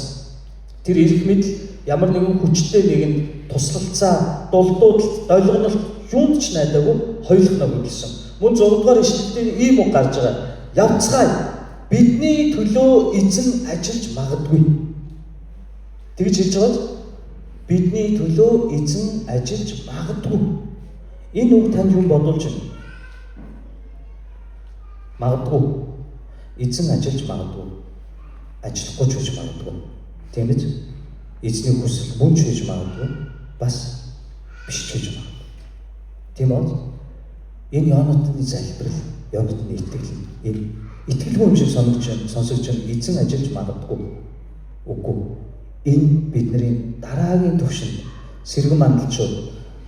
Speaker 1: Тэр эрх мэдэл ямар нэгэн хүчтэй нэгэнд туслалцаа, дулдуудалт, долгионолт юунд ч найдаагүй хоёулахнаа хөдөлсөн. Мөн 6 дугаар ишлэл дээр ийм үг гарч байгаа. Явцгаая. Бидний төлөө эзэн ажиллаж магадгүй. Тэгж хэлж байгааз бидний төлөө эзэн ажиллаж магадгүй. Энэ үг танд юм бодуулж байна? Магадгүй. Эзэн ажиллаж магадгүй. Ажиллахгүй ч гэж магадгүй. Тийм биз? Эзний хүсэл мөн ч гэж магадгүй. Бас биш ч гэж магадгүй. Тийм үү? Энэ Йонатаны залбирал, Йонатаны итгэл. Энэ итгэлгүй юм шиг сонсогдож байна. Сонсогдож байна. Эзэн ажиллаж магадгүй. Үгүй. Энэ бидний дараагийн төвшөнд сэргэн мандалчууд,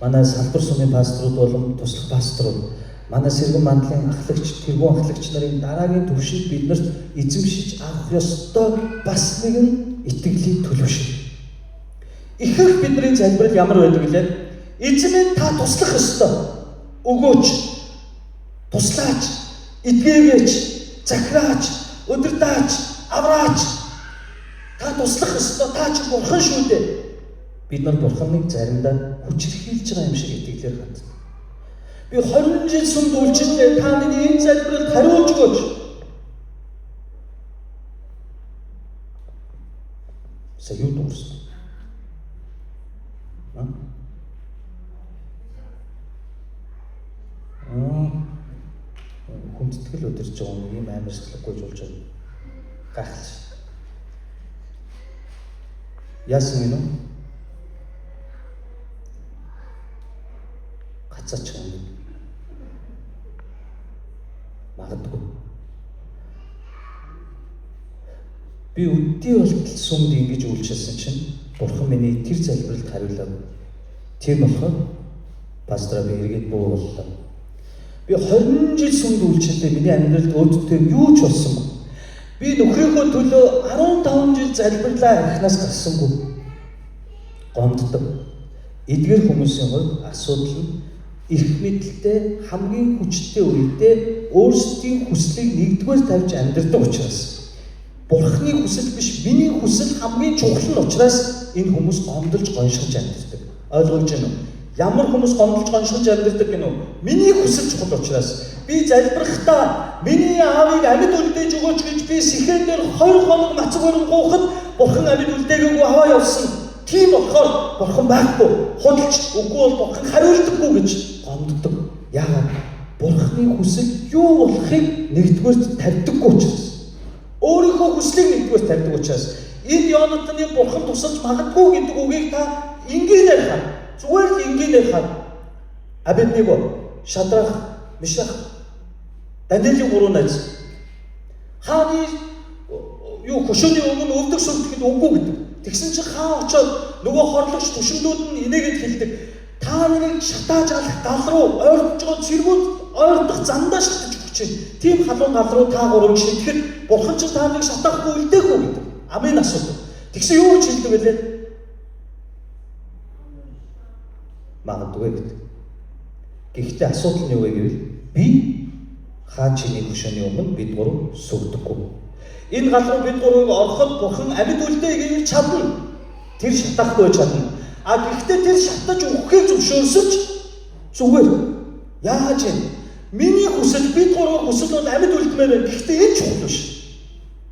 Speaker 1: Манай салбар сүмийн пасторууд болон туслах пасторууд, манай сэргэн мандлын ахлагч, тэргүүн ахлагч нарын дараагийн төвшөнд биднэрт эзэмшиж авах ёстой бас нэгэн итгэлийн төлөвшил. Ихэнх бидний залбирал ямар байдаг лээ? Эзэн минь та туслах ёстой. Өгөөч, туслаач, эдгээгээч, захираач, удирдаач, авраач. Та туслах ёстой. Та чи бурхан шүү дээ. Бид нар бурханыг заримдаа хүчирхийлж байгаа юм шиг итгэлээр ханддаг. Би 20 жил сүмд үйлчиллээ. Та миний энэ залбиралд хариулж өгөөч. Сая юу дуурсан? Хүндэтгэл өдөрж байгаа юм ийм амар сахилгагүй болж байгаа. Гайхалж. Яасан гинөө? Гацаач юм. Магадгүй. Би өдний болтол сүмд ингэж үйлчилсэн чинь Бурхан миний тэр залбиралд хариулаагүй. Тийм болохоор пастораа би эргээд буу боллоо. Би 20 жил сүмд үйлчилдээ, миний амьдралд өөдтэй юу ч болсонгүй. Би нөхрийнхөө төлөө 15 жил залбирлаа, архинаас гарсангүй. Гомддог. Эдгээр хүмүүсийн хувьд асуудал нь эрх мэдэлтэй хамгийн хүчтэй үедээ өөрсдийн хүслийг нэгдүгээр тавьж амьдардаг учраас, Бурхны хүсэл биш, миний хүсэл хамгийн чухал нь учраас энэ хүмүүс гомдолж гоншиж амьдардаг. Ойлгож байна уу? Ямар хүмүүс гомдолж гоншиж амьдардаг гэнэ үү? Миний хүсэл чухал учраас би залбирахдаа миний аавыг амьд үлдээж өгөөч гэж би Сихэн дээр 20 хоног мацаг барин гуйхад Бурхан амьд үлдээгээгүй аваа явсан. Тийм болохоор Бурхан байхгүй, худалч үгүй бол Бурхан хариулдаггүй гэж гомддог. Яагаад? Бурханы хүсэл юу болохыг нэгдүгээрт тавьдаггүй учраас. Өөрийнхөө хүслийг нэгдүгээрт тавьдаг учраас энэ Йонатаны Бурхан тусалж магадгүй гэдэг үгийг та энгийнээр хар. Зүгээр л энгийнээр хар. Абедnego, Шадрах, Мишах, Даниэлийн гурван найз хааны юу хөшөөний өмнө өвдөг сүрдэхэд үгүй гэдэг. Тэгсэн чинь хаан очоод нөгөө хорлогч түшимдүүд нь инээгээд хэлдэг. Та нарыг шатааж алах гал руу ойртож байгаа цэргүүд ойртох зандаа шатаж өгч чинь. Тийм халуун гал руу та гурвыг шидэхэд бурхан чинь та нарыг шатаахгүй үлдээхгүй гэдэг. Амын асуудаг. Тэгсэн юу гэж хэлдэг вэ? Магадгүй гэдэг. Гэхдээ асуудал нь юу вэ гэвэл би хаан чиний хөшөөний өмнө бид гурав сүгдэггүй. Энэ гал руу бид гурвыг ороход бурхан амьд үлдээ гэвэл чадна. Тэр шатаахгүй чадна. А гэхдээ тэр шатаж өгөхийг зөвшөөрсөн ч зүгээр. Яаж юм? Миний хүсэл, бид гурвын хүсэл бол амьд үлдмээр байна. Гэхдээ энэ чухал биш.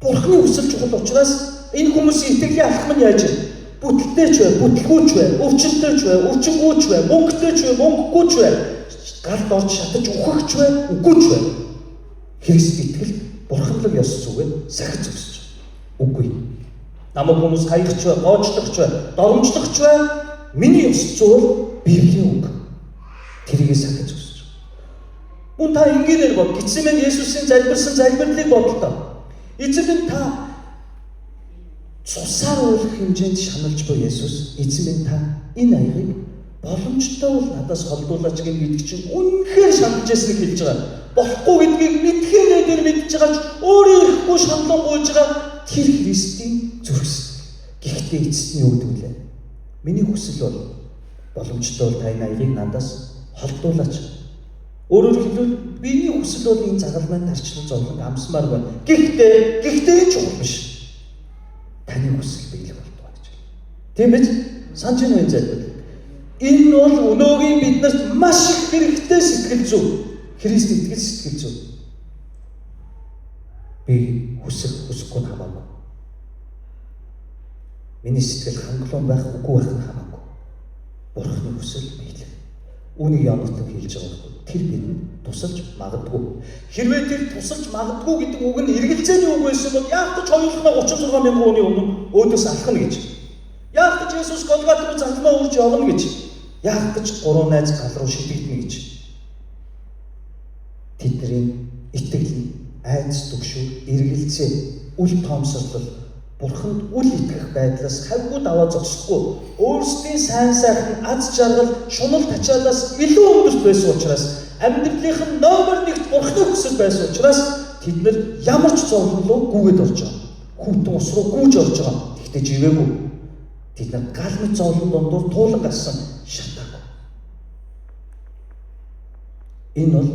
Speaker 1: Бурханы хүсэл чухал учраас энэ хүмүүсийн итгэлийн алхам нь яаж юм? Бүтэлтэй ч бай, бүтлгүй ч бай, өвчнөй ч бай, өвчнгүй ч бай, мөнгөтэй ч бай, мөнгөгүй ч бай, галд орж шатаж үхэх ч бай, үгүй ч бай. Христ итгэл бурханлаг ёс зүгээд сахиж зогсож. Үгүй. Намайг хүмүүс хаях ч бай, гоожлох ч бай, доромжлох ч бай, миний ёс зүй бол Библийн үг. Тэрийг сахиж зогсож. Мөн та энгийнээр бод. Гитсемэн Есүсийн залбирсан залбирлыг бодлоо. Эзэн минь та цусаар уулах хэмжээнд шаналж буй Есүс, эзэн минь та энэ аягийг боломжтой бол надаас холдуулаач гэдэг чинь үнэхээр шаналж байсныг хэлж байгаа. Болохгүй гэдгийг мэдхээ дээр мэдж байгаа ч өөрөө ирэхгүй шаналн гуйж байгаа тэр Христийн зүрх сэтгэл. Гэхдээ эцэст нь юу гэдэг вэ? Миний хүсэл бол боломжтой бол та энэ аягийг надаас холдуулаач. Өөрөөр хэлбэл миний хүсэл бол энэ загалмайн тарчлан зовлон амсмаар байна. Гэхдээ энэ чухал биш. Таны хүсэл биелэх болтугай гэж. Тийм биз? Санаж байна уу залбирал? Энэ бол өнөөгийн биднэрт маш их хэрэгтэй сэтгэл зүй. Христ итгэл сэтгэл зүй. Би хүсэх хүсэхгүй нь хамаагүй. Миний сэтгэл хангалуун байх үгүй байх нь хамаагүй. Бурхны хүсэл биелэх. Үүнийг Йонатан хэлж байгаа байхгүй. Тэр бидэнд тусалж магадгүй. Хэрвээ тэр тусалж магадгүй гэдэг үг нь эргэлзээний үг байсан бол яах гэж хоёулахнаа 36 мянган хүний өмнө өөдөөс алхна гэж. Яах гэж Есүс Голгот руу загалмаа үрж явна гэж. Яах гэж гурван найз гал руу шидэгдэнэ гэж. Тэдний итгэл нь айдас түгшүүр, эргэлзээ, үл тоомсорлол, Бурханд үл итгэх байдлаас хавьгүй даваа зогсохгүй, өөрсдийн сайн сайхан аз жаргал, шунал тачаалаас илүү өндөрт байсан учраас, амьдралынх нь номер 1-т Бурханы хүсэл байсан учраас тэд нар ямар ч зовлон руу гүгээд орж байгаа. Хүйтэн ус руу гүйж орж байгаа. Тэгтээ живээгүй. Тэд нар гал мэт зовлон дундуур туулан гарсан, шатаагүй. Энэ бол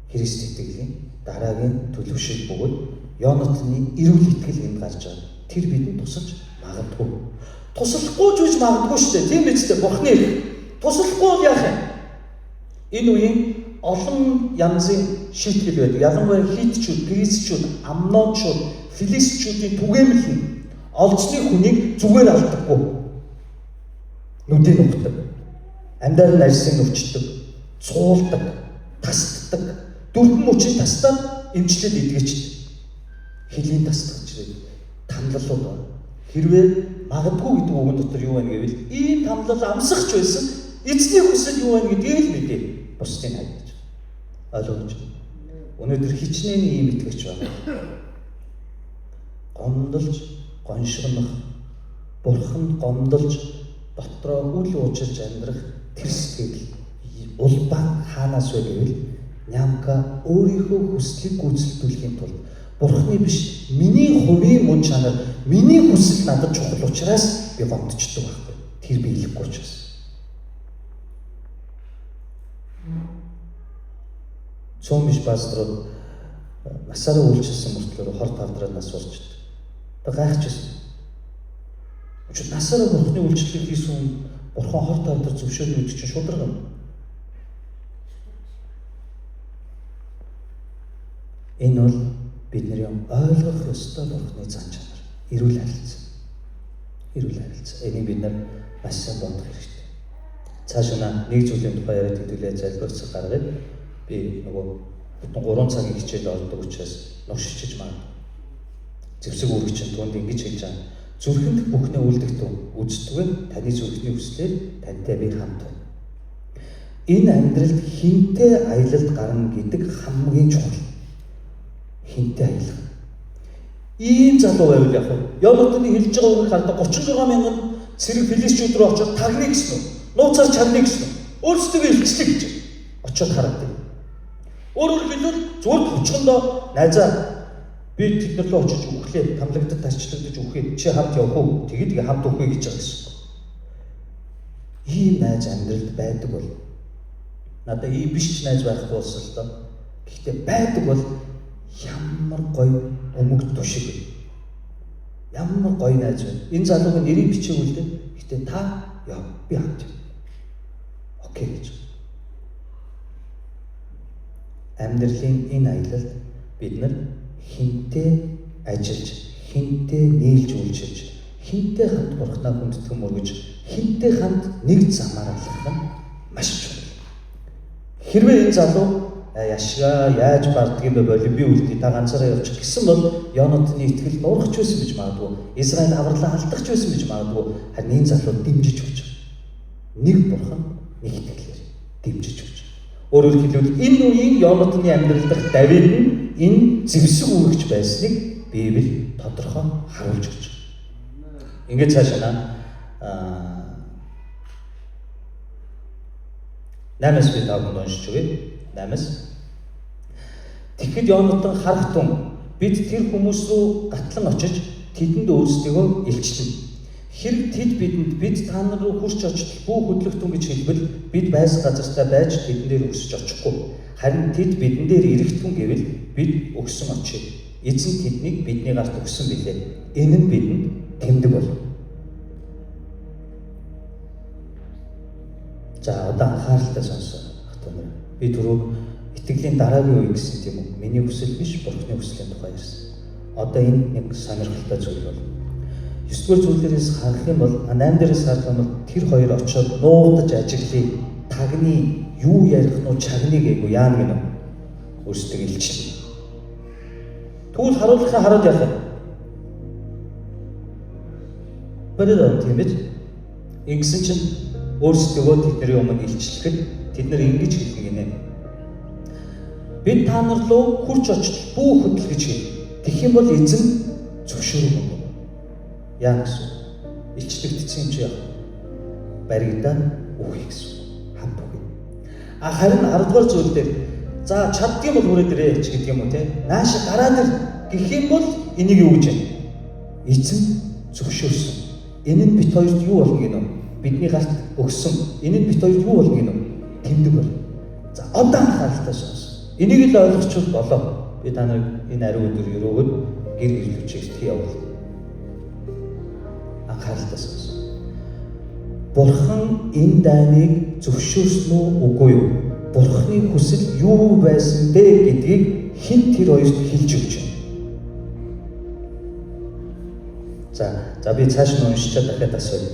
Speaker 1: Христ итгэлийн дараагийн төлөвшил бөгөөд Йонатаны эрүүл итгэл энд гарч байгаа. Тэр бидэнд тусалж магадгүй. Туслахгүй ч үж магадгүй шүү дээ. Тийм биз дээ. Бурхны эрх. Туслахгүй бол яах юм? Энэ үеийн олон янзын шийтгэл байдаг. Ялангуяа хитчүүд, грецчүүд, амнончууд, филистчүүдийн түгээмэл нь олзны хүнийг зүгээр алдаггүй. Нүдийг нухдаг. Амьдаар нь арьсыг нүвчдэг, цуулдаг, тасддаг. Дүрдэн мөчийг тастаад эмчлээд идгээчдэг. Хөлийн тасдах ч тамлалууд байна. Хэрвээ магадгүй гэдэг үгэн дотор юу байна гэвэл ийм тамлал амсах ч байсан эзний хүсэл юу байна гэдгийг л мэдээ. Бусдыг хайж гэж. Ойлгож байна. Өнөөдөр хичнээн ийм итгэгч байна. Гомдолж, гоншгонох, бурханд гомдолж, дотроо үл уужилж амьдрах тэр сэтгэл улбан хаанаас вэ гэвэл Нямка өөрийнхөө хүслийг гүйцэлдүүлэхийн тулд Бурхны биш, миний хувийн мөн чанар, миний хүсэл надад чухал учраас би гомдчихдог байхгүй. Тэр биелэхгүй учраас. Цөөн биш пасторууд насаараа үйлчилсэн мөртлөөр хор тавдраад нас урчдаг. Тэг гайхчихсан. Учир насаараа Бурхны үйлчлэлийг хийсэн хүн Бурхан хор тавдар зөвшөөрнө гэдэг чинь шударга юм. Энэ бол бидний ойлгох ёстой Бурхны зан чанар, эрүүл харилцаа. Эрүүл харилцаа. Энийг бид нар маш сайн бодох хэрэгтэй. Цааш нь нэг зүйлийн тухай яриад хэдүүлээ залбирах цаг гаргая. Би нөгөө бүтэн 3 цагийн хичээл ордог учраас нушичиж магадгүй. Зэвсэг үүрэгч нь түүнд ингэж хэлж байгаа. Зүрхэнд бүхнээ үлдэх түн үздэггүй таны зүрхний хүслээр тантай би хамт байна. Энэ амьдралд хинтээ аялалд гарна гэдэг хамгийн чухал. Хинтээ аялах. Ийм залуу байвал яг уу Йонатаны хэлж байгаа үгийг хардаа 36 мянган цэрэг филистчүүд рүү очиод тагныг гэсэн үү? Нууцаар чагныг гэсэн үү? Өөрсдөө илчлээ гэж очиод хараад байна. Өөрөөр хэлбэл зүгээр товчхондоо найзаа би тэд нар рүү очиж үхлээ, тамлагдад тарчлагдаж үхээ. Чи хамт явах уу? Тэгээд хамт үхье гэж байгаа гэсэн. Ийм найз амьдралд байдаг бол надад ийм биш ч найз байхгүй болсон л доо. Гэхдээ байдаг бол ямар гоё өмгт тушиг вэ? Ямар гоё найз вэ? Энэ залуугийн нэрийг бичээгүй л дээ. Гэхдээ та яв, би хамт яв. Окей гэж. Амьдралын энэ аялалд бид нар хинтээ ажиллаж, хинтээ нийлж үйлчилж, хинтээ хамт Бурхнаа хүндэтгэн мөргөж, хинтээ хамт нэг замаар алхах нь маш чухал. Хэрвээ энэ залуу яшгаа яаж барддаг юм бэ боли би үлдээ та ганцаараа явчих гэсэн бол Йонатаны итгэл нуурах ч байсан гэж магадгүй. Израиль авралаа алдах ч байсан гэж магадгүй. Харин энэ залуу дэмжиж өгч байгаа. Нэг бурхан нэг итгэлээр дэмжиж өгч байгаа. Өөрөөр хэлбэл энэ үеийн Йонатаны амьдрал дахь Давид нь энэ зэвсэг үүрэгч байсныг Библи тодорхой харуулж өгч байгаа. Ингээд цаашаа 8-аас би та бүхэнд уншиж өгье. 8-аас. Тэгэхэд Йонатан харах тун бид тэр хүмүүс рүү гатлан очиж тэдэнд өөрсдийгөө илчлэнэ. Хэрэг тэд бидэнд бид та нар руу хурч очтол бүү хөдлөх түн гэж хэлбэл бид байсан газартаа байж тэдэн дээр өсөж очихгүй. Харин тэд бидэн дээр ирэх түн гэвэл бид өгсөн очие. Эзэн тэднийг бидний гарт өгсөн билээ. Энэ нь бидэнд тэмдэг болов. За одоо анхааралтай сонсоо. Хатуу нар. Би түрүү итгэлийн дараагийн үе гэсэн тийм үү? Миний хүсэл биш, Бурхны хүслийн тухай ярьсан. Одоо энэ нэг сонирхолтой зүйл бол 9-р зүйлээрээс харах юм бол 8 дээрээс харах юм бол тэр хоёр очиод нуугдаж ажиглая. Тагны юу ярих нь чагны гээгүй яана гэнэ. Өөрсдөө илчлээ. Тэгвэл харуулахаа хараад яах вэ? Барил тийм биз? Ингэсэн чинь өөрсдөө тэдний өмнө илчлэхэд тэд нар ингэж хэлнэ гинэ. Бид та нар руу хурч очтол бүү хөдөл гэж хэл. Тэгэх юм бол эзэн зөвшөөрөх юм. Яа гэсэн? Илчлэгдсэн юм чи яах? Баригдаа үхэх гэсэн. Хамт үхэх. А харин 10 дугаар зүйл дээр за чаддгүй бол хүрээд ирээ ч гэдэг юм уу те. Нааш гараад ир гэх юм бол энийг юу гэж вэ? Эзэн зөвшөөрсөн. Энэ нь бит хоёрт юу болно гинэ? Бидний гарт өгсөн. Энэ нь бит хоёрт юу болно гинэ? Тэмдэг болно. За одоо анхааралтай сонс. Энийг л ойлгочвол болоо. Би та нарыг энэ ариун өдөр өрөөгд гэр гэрлүүч эртхий явуул. Анхааралтай сонс. Бурхан энэ дайныг зөвшөөрсөн үү үгүй юу? Бурханы хүсэл юу байсан бэ гэдгийг хэн тэр хоёрт хэлж өгч байна. За би цааш нь уншичаад дахиад асууя.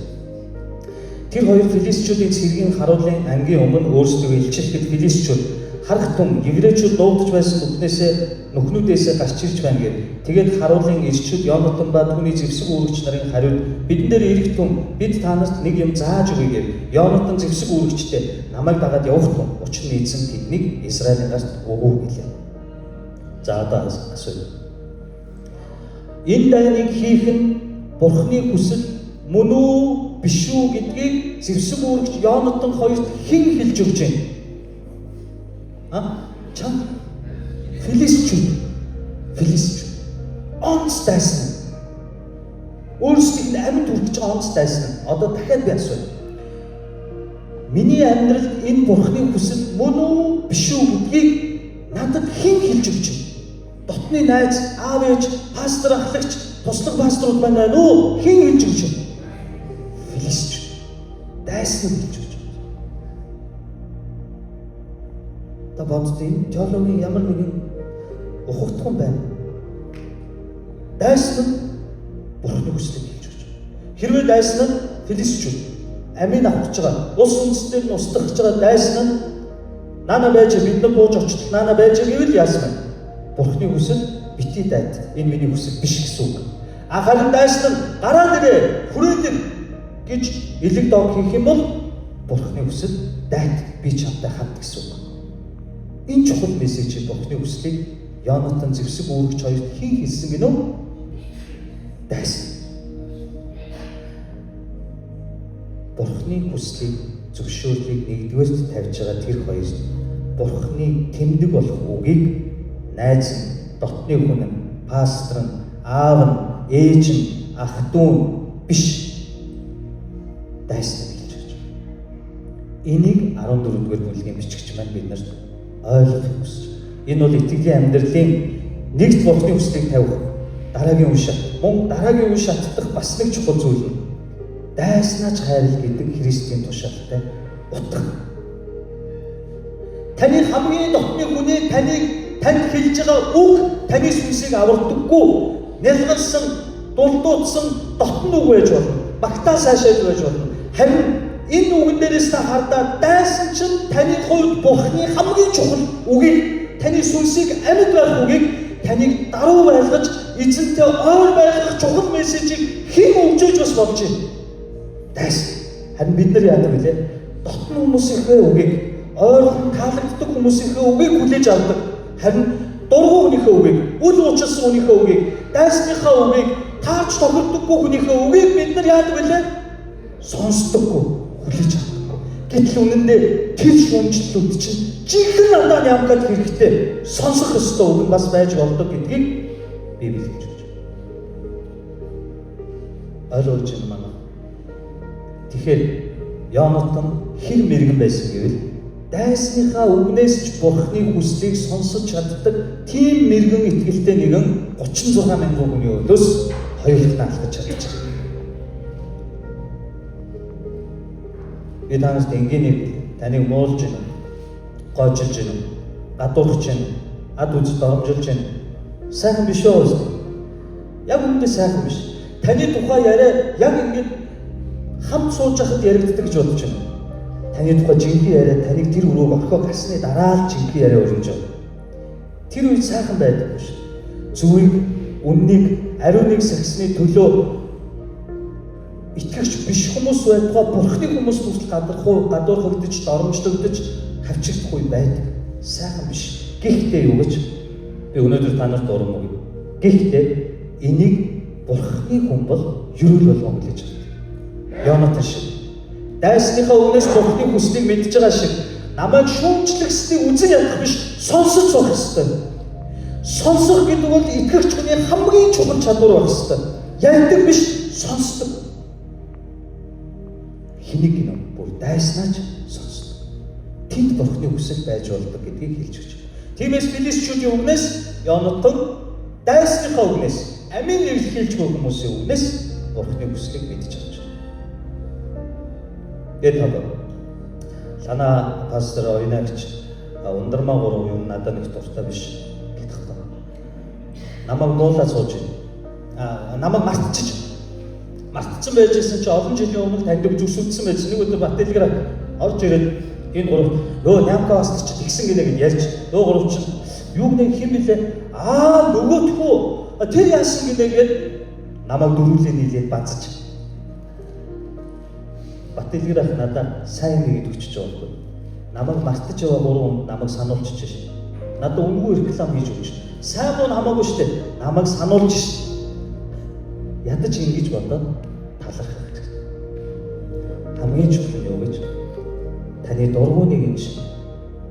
Speaker 1: Тэр хоёр филистичүүдийн цэргийн харуулын ангийн өмнө өөрсдөө илчлэхэд филистичүүд харах түн еврейчүүд нуугдж байсан нүхнүүдээсээ гарч ирж байна гэв. Тэгээд харуулын ирчүүд Йонатан ба түүний зэвсэг үүрэгч нарын хариуд бидэн дээр ирэх түн бид та нарт нэг юм зааж өгье гэв. Йонатан зэвсэг үүрэгчтэй намайг дагаад явах түн учир нь эзэн тэднийг Израилийн гарт өгөв гэлээ. За одоо асууя. Энэ дайныг хийх нь Бурхны хүсэл мөн үү биш үү гэдгийг зэвсэг үүрэгч Йонатан хоёрт хэн хэлж өгч байна? А? Чам Филистичүүд. Филистичүүд. Онц дайсан. Өөрсдийнх нь амьд хүрч байгаа онц дайсан. Одоо дахиад би асууя. Миний амьдралд энэ Бурхны хүсэл мөн үү биш үү гэдгийг надад хэн хэлж өгч байна? Дотны найз, аав ээж, пастор ахлагч, туслах пасторууд байна уу? Хэн хэлж өгч байна? Филистичүүд. Дайсан хэлж өгч байна. Та боддоо энэ теологийн ямар нэгэн ухагдхан байна. Дайсан нь Бурхны хүслийг хэлж өгч байна. Хэрвээ дайсан нь филистичүүд амийг авах гэж байгаа, улс үндэстнээр нь устгах гэж байгаа дайсан нь наана байж бид нар бууж очтол наана байж гэвэл яасан бэ? Бурхны хүсэл бити дайт. Энэ миний хүсэл биш гэсэн үг. А харин дайсан нь гараад ирээ, хүрээд ир гэж элэг дог хийх юм бол Бурхны хүсэл дайт, би чамтай хамт гэсэн үг. Энэ чухал мессежийг Бурхны хүслийг Йонатан зэвсэг үүрэгч хоёрт хэн хэлсэн гинөө? Дайсан. Бурхны хүслийг зөвшөөрлийг нэгдүгээрт тавьж байгаа тэр хоёрт Бурхны тэмдэг болох үгийг найз нь, дотны хүн нь, пастор нь, аав нь, ээж нь, ах дүү нь биш дайсан хэлж өгч байгаа. Энийг 14-р бүлгийн бичигч маань бид нарт ойлгохыг хүсэж байна. Энэ бол итгэлийн амьдралын нэгд Бурхны хүслийг тавих дараагийн үе шат. Мөн дараагийн үе шат дах бас нэг чухал зүйл нь дайснаач хайрл гэдэг Христийн тушаалтай утга. Таны хамгийн дотны хүний таныг танд хэлж байгаа үг таны сүнсийг авардаггүй. Нялгансан, дулдуудсан дотн үг байж болно. Багтаа сайшаал байж болно. Харин энэ үгэн дээрээс та хардаа дайсан чинь таны хувьд Бурхны хамгийн чухал үгийг, таны сүнсийг амьд байх үгийг, таныг даруй байлгаж, эзэнтэй ойр байлгах чухал мессежийг хэн өгч бас болж байна? Дайсан. Харин бид нар яадаг вүлээ? Дотн хүмүүсийнхээ үгийг, ойрхон таалагддаг хүмүүсийнхээ үгийг хүлээж авдаг. Харин дургу хүнийхээ үгийг, үл уучлсан хүнийхээ үгийг, дайсныхаа үгийг, таарч тохирдоггүй хүнийхээ үгийг бид нар яадаг вүлээ? Сонсдоггүй, хүлээж авдаггүй. Гэтэл үнэндээ тэр шүүмжлэлүүд чинь жинхэнэ надад ямкад хэрэгтэй сонсох ёстой үг нь бас байж болдог гэдгийг Библи гэж өгч байна. Ойлгож байна манай. Тэгэхээр Йонатан хэр мэрэгэн байсан гэвэл дайсныхаа үгнээс ч Бурхны хүслийг сонсож чаддаг тийм мэрэгэн итгэлтэй нэгэн 36 мянган хүний өлөөс хоёулах нь алхаж чадчихжээ. Би танарт энгийн таныг муулж байна, гоожилж байна, гадуурхаж байна, ад үзэл доромжилж байна. Сайхан биш үү? Яг үүндээ сайхан биш. Таны тухай яриа яг ингэж хамт сууж байхад яригддаг гэж бодож байна. Таны тухай жинхэнэ яриа таныг тэр өрөөг орхио гарсны дараа л жинхэнэ яриа өрнөж байгаа. Тэр үед сайхан байдаг биш. Зүвийг, үннийг, ариуныг сахисны төлөө итгэгч биш хүмүүс байтугай Бурхны хүмүүс хүртэл гадуурхагдаж, доромжлогдож, хавчигдах үе байдаг. Сайхан биш. Гэхдээ юу гэж би өнөөдөр та нарт урам өгье. Гэхдээ энийг Бурхны хүн бол Ерөөл болгон хүлээж авдаг. Йонатан шиг. Дайсныхаа үгнээс Бурхны хүслийг мэдж байгаа шиг намайг шүүмжлэх ёстыг үзэн ядах биш, сонсож суух ёстой. Сонсох гэдэг бол итгэгч хүний хамгийн чухал чадвар байх ёстой. Ярьдаг биш, сонсдог. Хэнийг гинэ бүр дайснаач сонсдог. Тэнд Бурхны хүсэл байж болдог гэдгийг хэлж өгч. Тиймээс филистичүүдийн үгнээс Йонатан дайсныхаа үгнээс, амийн нэрлэхэлжгүй хүмүүсийн үгнээс Бурхны хүслийг мэдж авч. Тэгээд та Лана пастор оюунагч ундармаа гурав юм надад нэг дуртай биш гэдэг таа. Намайг муулаад сууж байна. Намайг мартчихсан байж байсан чи олон жилийн өмнө таньдаг зүсүүдсэн байсан. Нэг өдөр Бат дэлгэр орж ирээд энэ гурав нөө Нямка пастор чи тэгсэн гинэ гэд ярьж, нөө гурав чинь юу гэнэ хэн бэлээ? Нөгөөтхүү тэр яасан гинэ гэд намайг дөрүүлээ нийлээд базаж. Бат дэлгэр ах надаа сайн нэгэд өчөж байгаа байхгүй. Намайг мартаж яваа гурван хүн намайг сануулчих шээ. Надад үнэгүй реклам хийж өгч. Сайн муу хамаагүй шүү дээ. Намайг сануулж шээ. Ядаж ингэж бодоод талархах хэрэгтэй. Хамгийн чухал нь юу гэж? Таны дургүй нэгэн чинь,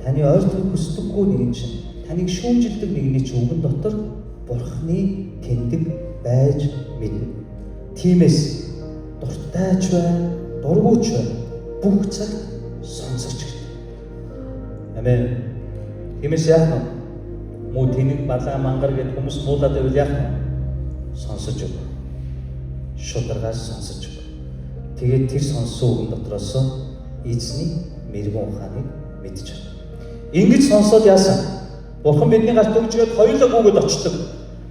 Speaker 1: таны ойртохыг хүсдэггүй нэгэн чинь, таныг шүүмжилдэг нэгний чинь үгэн дотор Бурхны тэмдэг байж мэднэ. Тиймээс дуртай ч бай, дургүй ч бай, бүх цагт сонсож гэдэг. Амен. Тиймээс яах нь? Муу тэнэг балаа мангар гэд хүмүүс муулаад байвал яах нь? Сонсож өг. Шударгаас сонсож өг. Тэгээд тэр сонссон үгэн дотроос эзний мэргэн ухааныг мэдж байна. Ингэж сонсоод яасан? Бурхан бидний гарт өгчгээд хоёулаа гүгээд очдог.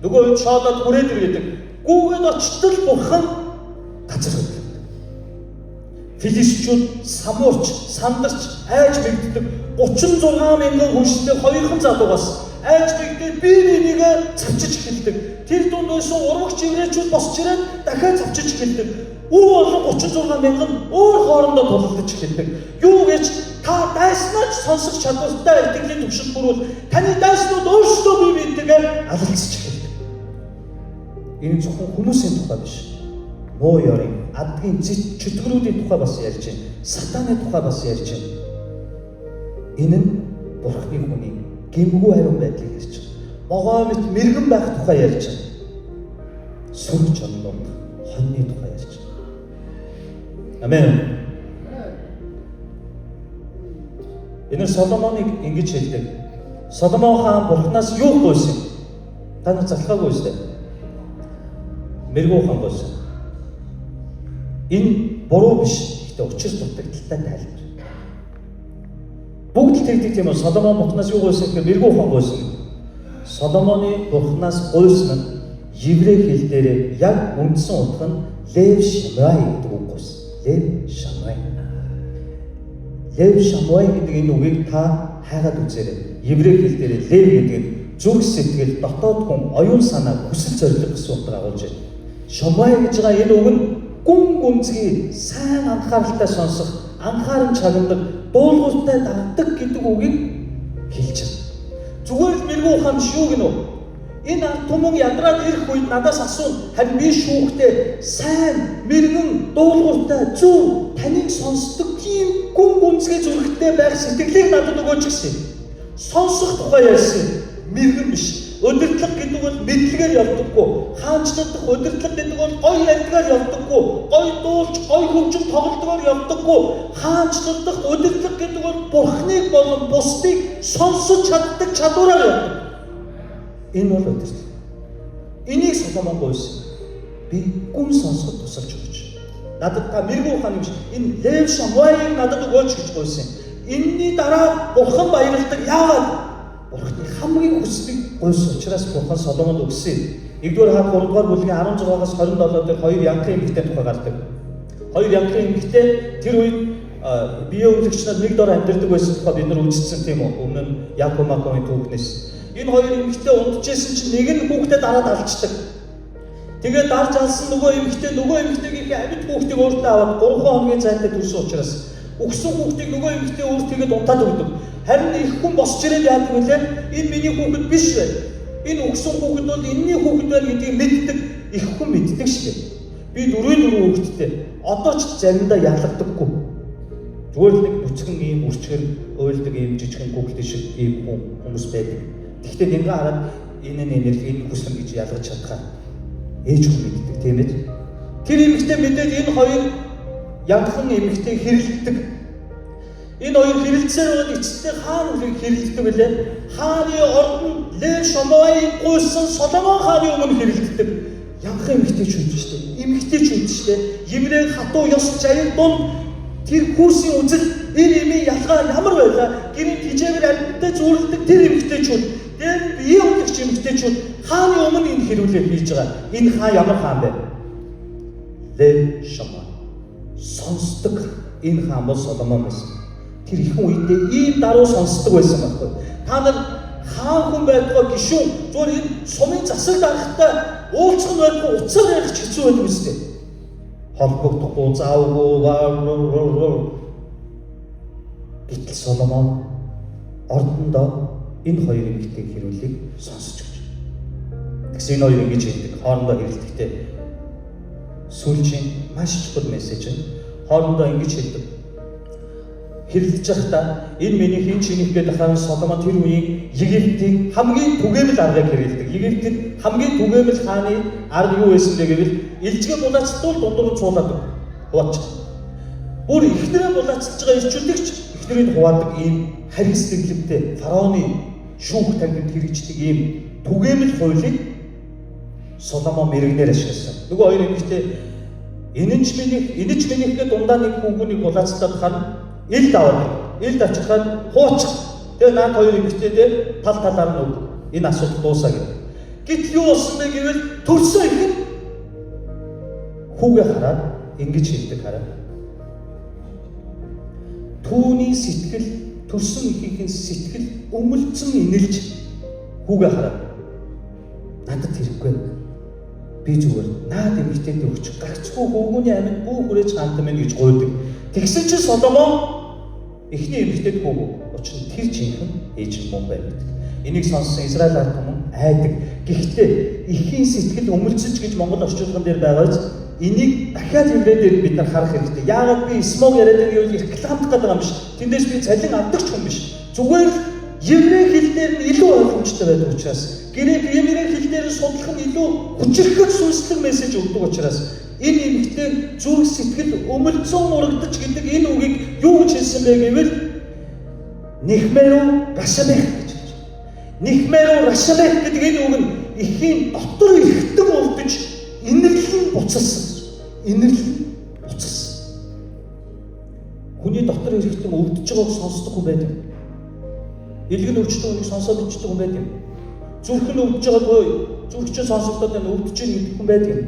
Speaker 1: Нөгөө үед шоолоод хүрээд иргэдэг. Гүгээд очтол Бурхан газар хөдлөв. Филистичүүд самуурч, сандарч, айж мэгддэг 36 мянган хүнштэй хоёрхан залуугаас айж мэгдээд бие биенийгээ цавчиж эхэлдэг. Тэр дунд байсан урвагч еврейчүүд босч ирээд дахиад цавчиж эхэлдэг. Үе болон 36 мянган өөр хоорондоо тулалдаж эхэлдэг. Юу гэж та дайснаач сонсох чадвартай итгэлийн түвшинд хүрвэл таны дайснууд өөрсдөө бие биентэйгээ алалцаж эхэлдэг. Энэ зөвхөн хүмүүсийн тухай биш. Муу ёрын, адгийн зэт чөтгөрүүдийн тухай бас ярьж байна. Сатаны тухай бас ярьж байна. Энэ нь Бурхны хүний гэмгүй ариун байдлыг ярьж байна. Могой мэт мэрэгэн байх тухай ярьж байна. Сүрэг чондонд хоньны тухай ярьж байна. Амен. Энэ Соломоныг ингэж хэлдэг. Соломон хаан Бурханаас юу гуйсан? Та нар залхаагүй үстэй. Мэргүү хаан гуйсан. Энэ буруу биш. Гэхдээ учир дутагдaltaй тайлбар. Бүгд л тэгдэг тийм үү? Соломон Бурханаас юу гуйсан гэхээр мэргүү хаан гуйсан. Соломоны Бурханаас гуйсан нь еврей хэл дээр яг үндсэн утга нь лев шамай гэдэг үг гуйсан. Лев шамай. Лев шамай гэдэг энэ үгийг та хайгаад үзээрэй. Еврей хэл дээр лев гэдэг нь зүрх сэтгэл, дотоод хүн, оюун санаа, хүсэл зорилго гэсэн утга агуулж байна. Шамай гэж байгаа энэ үг нь гүн гүнзгий, сайн анхааралтай сонсох, анхааран чагнадаг, дуулууртай дагдаг гэдэг үгийг хэлж байна. Зүгээр л мэргүү ухаан биш юу гинөө? Энэ ард түмэн ядраад ирэх үед надаас асууна. Харин би шүүхтэй сайн, мэрэгэн, дуулууртай, зөв, таныг сонсдог тийм гүн гүнзгий зүрхтэй байх сэтгэлийг надад өгөөч гэсэн юм. Сонсох тухай ярьсан юм. Мэрэгэн биш. Удирдлага гэдэг бол мэдлэгээр явдаггүй. Хаанчлах удирдлага гэдэг бол гоё ярьдгаар явдаггүй. Гоё дуулж, гоё хөгжим тоглодгоор явдаггүй. Хаанчлах удирдлага гэдэг бол Бурхныг болон бусдыг сонсож чаддаг чадвараар явдаг. Энэ бол удирдлага. Энийг Соломон гуйсан. Би гүн сонсоход тусалж өгч. Надад та мэргүү ухаан биш. Энэ лев шамвайг надад өгөөч гэж гуйсан. Энэний дараа Бурхан баярлдаг. Яагаад? Бурхны хамгийн хүсдэг гуйсан учраас Бурхан Соломонд өгсөн юм. 1-р хаад 3-р бүлгийн 16-аас 27 дээр хоёр янхын эмэгтэй тухай гардаг. Хоёр янхын эмэгтэй тэр үед бие өвлөгч нар нэг дор амьдардаг байсан тухай бид нар үзсэн тийм үү? Өмнө нь Яков Маковын түүхнээс. Энэ хоёр эмэгтэй унтжсэн чинь нэг нь хүүхдэд дараад алчдаг. Тэгээд дарж алсан нөгөө эмэгтэй нөгөө эмэгтэйгийнхээ амьд хүүхдийг өөртөө аваад 3 хоногийн зайтай төрсөн учраас өгсөн хүүхдийг нөгөө эмэгтэй өөрт тэгээд унтаад өгдөг. Харин их хүн босч ирээд яадаг вүлээ? Энэ миний хүүхэд биш вэ? Энэ өгсөн хүүхэд бол энэний хүүхэд байна гэдгийг мэддэг. Их хүн мэддэг шүү дээ. Би 4-4 хүүхэдтэй. Одоо ч заримдаа ялгадаггүй. Зүгээр л нэг нүцгэн ийм үрчгэр уйлдаг ийм жижигхэн хүүхдээ шиг ийм хүмүүс байдаг. Тэгэхдээ нингээ хараад энэ нь энерги, энэ хүсэн гэж ялгаж чадхаа ээж хүн мэддэг, тийм ээ. Тэр эмэгтэй мэдээд энэ хоёр янхан эмэгтэй хэрэлддэг. Энэ хоёр хэрэлдсээр байгаад эцэстээ хаан хүлээн хэрэлддэг билээ. Хааны ордон Лев Шомойн гуйсан Соломон хааны өмнө хэрэлддэг. Янхан эмэгтэйчүүд шүү дээ. Эмэгтэйчүүд шүү дээ. Еврей хатуу ёс жаяр дунд тэр хүүсийн үзэл энэ эмийн ялгаа ямар байлаа? Гэрийн хижээвэр амьттай зүүрлдэг тэр эмэгтэйчүүд, тэр бие хөдлөгч эмэгтэйчүүд хааны өмнө энэ хэрүүлээ хийж байгаа. Энэ хаан ямар хаан бэ? Лев Шомой. Сонсдог энэ хаан бол Соломон байсан. Тэр ихэнх үедээ ийм даруй сонсдог байсан байхгүй. Та нар хаан хүн байдгаа гişүүн зүгээр энэ сумын засаг даргатай уулзах нь байдгаа уцаар ярих ч хэцүү байдаг үстэй. Холбогдохгүй, заавгүй. Гэтэл Соломон ордондоо энэ хоёр эмэгтэй хэрүүлийг сонсож өгч. Тэгсэн энэ хоёр ингэж хэлдэг. Хоорондоо хэрэлдэхдээ сүүлчийн маш чухал мессеж нь хоорондоо ингэж хэлдэг. Хэрэлдэж байхдаа энэ миний хин чинийх гэдэг хаан Соломон тэр үеийн Египтийн хамгийн түгээмэл аргыг хэрэглэдэг. Египтийн хамгийн түгээмэл хааны арга юу байсан бэ гэвэл илжгээ булаацтуул дундуур нь цуулаад хуваачих. Бүр эхнэрээ булаацалж байгаа ирчүүдийг ч эхнэрийг хуваадаг ийм хариг сэтгэлтэй фараоны шүүх танхимд хэрэгждэг ийм түгээмэл хуулийг Соломон мэрэгнээр ашигласан. Нөгөө хоёр эмэгтэй энэ ч минийх, энэ ч минийх гэдэг дундаа нэг хүүгүнийг булаацлаад харна. Ил аваад. Ил авчихаар хуучих. Тэгээ наад хоёр эмэгтэй дээр тал талаар нь өг. Энэ асуудал дуусаа гэдэг. Гэтэл юу болсон бэ гэвэл төрсөн их нь хүүгээ хараад ингэж хэлдэг хараа. Түүний сэтгэл төрсөн ихийнхэн сэтгэл өмөлдсөн инэлж хүүгээ хараад надад хэрэггүй. Би зүгээр наад эмэгтэйд өгч гагцгүй хүүгүүний амьд бүү хүрээж хаантай мэн гэж гуйдаг. Тэгсэн чинь Соломон эхний эмэгтэйд хүүгүү. Учир нь тэр жинхэнэ ээж нь мөн байна гэдэг. Энийг сонссон Израиль ард түмэн айдаг. Гэхдээ эхийн сэтгэл өмөлдсөж гэж Монгол орчуулган дээр байгаа биз? Энийг дахиад еврей дээр бид нар харах хэрэгтэй. Яагаад би смог яриад байгаа гэвэл рекламдах гэдэг юм биш. Тэндээс би цалин авдаг ч хүн биш. Зүгээр л еврей хэл дээр нь илүү ойлгомжтой байдаг учраас, грек еврей хэл дээр нь судлах нь илүү хүчирхэг сүнслэг мессеж өгдөг учраас энэ эмэгтэй зүрх сэтгэл өмөлдсөн урагдаж гэдэг энэ үгийг юу гэж хэлсэн бэ гэвэл Нихмеру рашамех гэж хэлж байна. Нихмеру рашамех гэдэг энэ үг нь эхийн дотор эрхтэн өвдөж инэрлэн буцалсан. Инэрлэн буцалсан. Хүний дотор эрхтэн өвдөж байгааг сонсдог хүн байдаг. Илгэн өвчтөн хүнийг сонсоод ичдэг хүн байдаг. Зүрх нь өвдөж байгааг зүрх чинь сонсогдоод байна, өвдөж байна гэдэг хүн байдаг.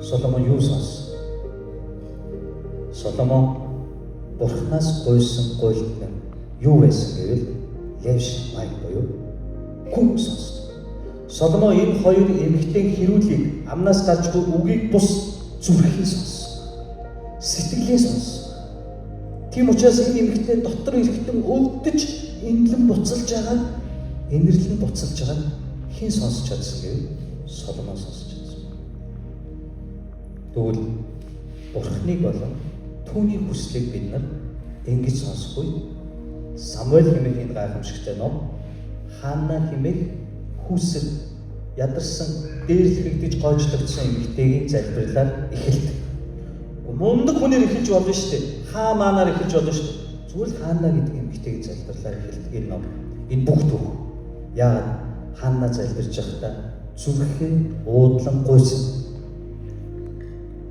Speaker 1: Соломон юу сонссон? Соломон Бурханаас гуйсан гуйлт нь юу байсан гэвэл Лев Шамай буюу хүн сонссон. Соломон энэ хоёр эмэгтэй хэрүүлийг амнаас гарч буй үгийг бус зүрхийн сонссон. Сэтгэлийн сонссон. Тийм учраас энэ эмэгтэй дотор эргэтэн өвдөж инлэн буцалж байгаа, инэрлэн буцалж байгаа хэн сонсч чадсан гэвэл Соломон сонсч чадсан. Тэгвэл Бурхныг болон түүний хүслийг бид нар ингэж сонсох үед Самуэль хэмээх энэ гайхамшигтай ном Ханна хэмээх хүүсэр ядарсан дээрлэхэгдэж гойжлогдсон эмэгтэйгийн залбирлаар эхэлдэг. Мундаг хүнээр эхэлж болно шүү дээ. Хаа маанаар эхэлж болно шүү дээ. Зүгээр л Ханна гэдэг эмэгтэйгийн залбирлаар эхэлдэг энэ ном. Энэ бүх түүх. Яагаад Ханна залбирж байхдаа зүрхээ уудлан гуйсан.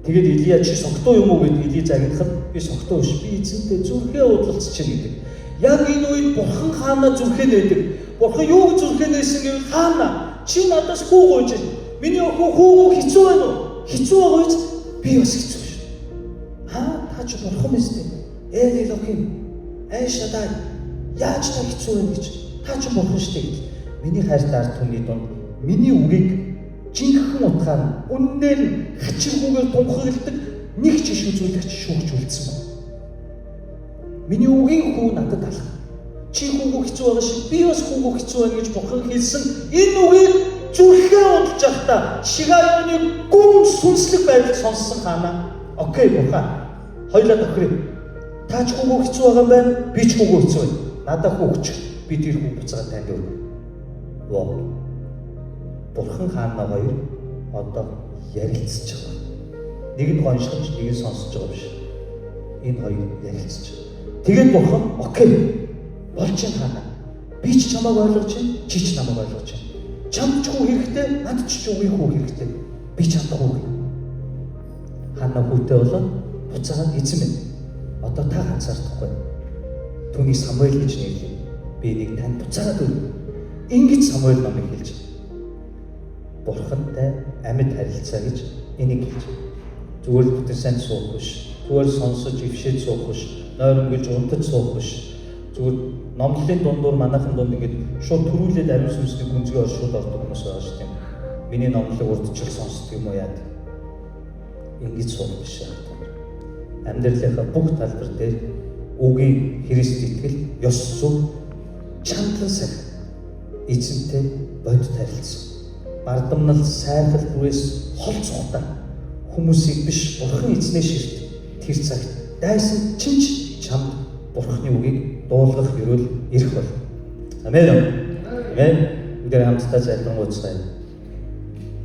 Speaker 1: Тэгээд Илия чи согтуу юм уу гэд Или загнахад би согтуу биш. Би эзэнтэй зүрхээ уудлалцж чинь гэдэг. Яг энэ үед Бурхан Ханна зүрхээ нээдэг. Бурхан юу гэж зүрхээ нээсэн гэвэл Ханна чи надаас хүү гуйж байна. Миний охин хүүгүү хэцүү байна уу? Хэцүү байгаа биз? Би бас хэцүү шүү. Хаа та чи бурхан биз дээ. Эл Элохим. Ай Шадай. Яаж та хэцүү байна гэж. Та чи бурхан шүү дээ гэж. Миний хайртай ард түмний дунд миний үгийг жинхэнэ утгаар нь үннээр нь хачиргүйгээр тунхагладаг нэг ч иш үзүүлэгч шүүгч үлдсэн байна. Миний үгийн хүү надад алга. Чи хүүгүү хэцүү байгаа шиг би бас хүүгүү хэцүү байна гэж бурхан хэлсэн энэ үгийг Зүрхээ унтж байхдаа Шигайоны гүн сүнслэг байдал сонссон Хана. Окей, бурхан. Хоёлаа тохирё. Та ч хүүгөө хэцүү байгаа юм байна. Би ч хүүгөө хэцүү байна. Надад хүү өгч. Би тэр хүү буцаагаад танд өгнө. Воо. Бурхан Хана хоёр одоо ярилцж байгаа. Нэг нь гоншгож, нэг нь сонсож байгаа биш. Энэ хоёр ярилцж байгаа. Тэгээд бурхан окей. Болж байна Хана. Би ч чамайг ойлгож байна, чи ч намайг ойлгож байна. Чамд ч хүү хэрэгтэй, надад ч үгүй хүү хэрэгтэй. Би чамд хүү өгье. Хана хүүтэй болоод буцаагаад эзэн минь. Одоо та ганцаардахгүй. Түүнийг Самуэль гэж нэрлэе. Би нэг танд буцаагаад өгье. Ингэж Самуэль номыг хэлж байна. Бурхантай амьд харилцаа гэж энийг хэлж байна. Зүгээр л бүтэн сайн суух биш. Зүгээр сонсож ившээд суух биш. Нойр өнгөлж унтаж суух биш. Зүгээр номлолын дундуур манайхан дунд ингээд шууд төрүүлээд ариун сүнсний гүнзгий ор шууд ордог хүмүүс байгаа шүү дээ. Миний номлолыг урдчил сонсдог юм уу яад? Ингэж суух биш яа. Амьдралынхаа бүх талбар дээр үгийн Христ итгэл, ёс зүй чандлан сах эзэнтэй бодит харилцсан. Бардамнал сайрхал бүрээс хол цухтаа хүмүүсийг биш бурхан эзнээ ширт тэр цагт дайсан чинч чамд бурханы үгийг дуулгах ерөөл ирэх бол. Амен. Амен. Бүгдээ хамтдаа залбирanгуйцгаая.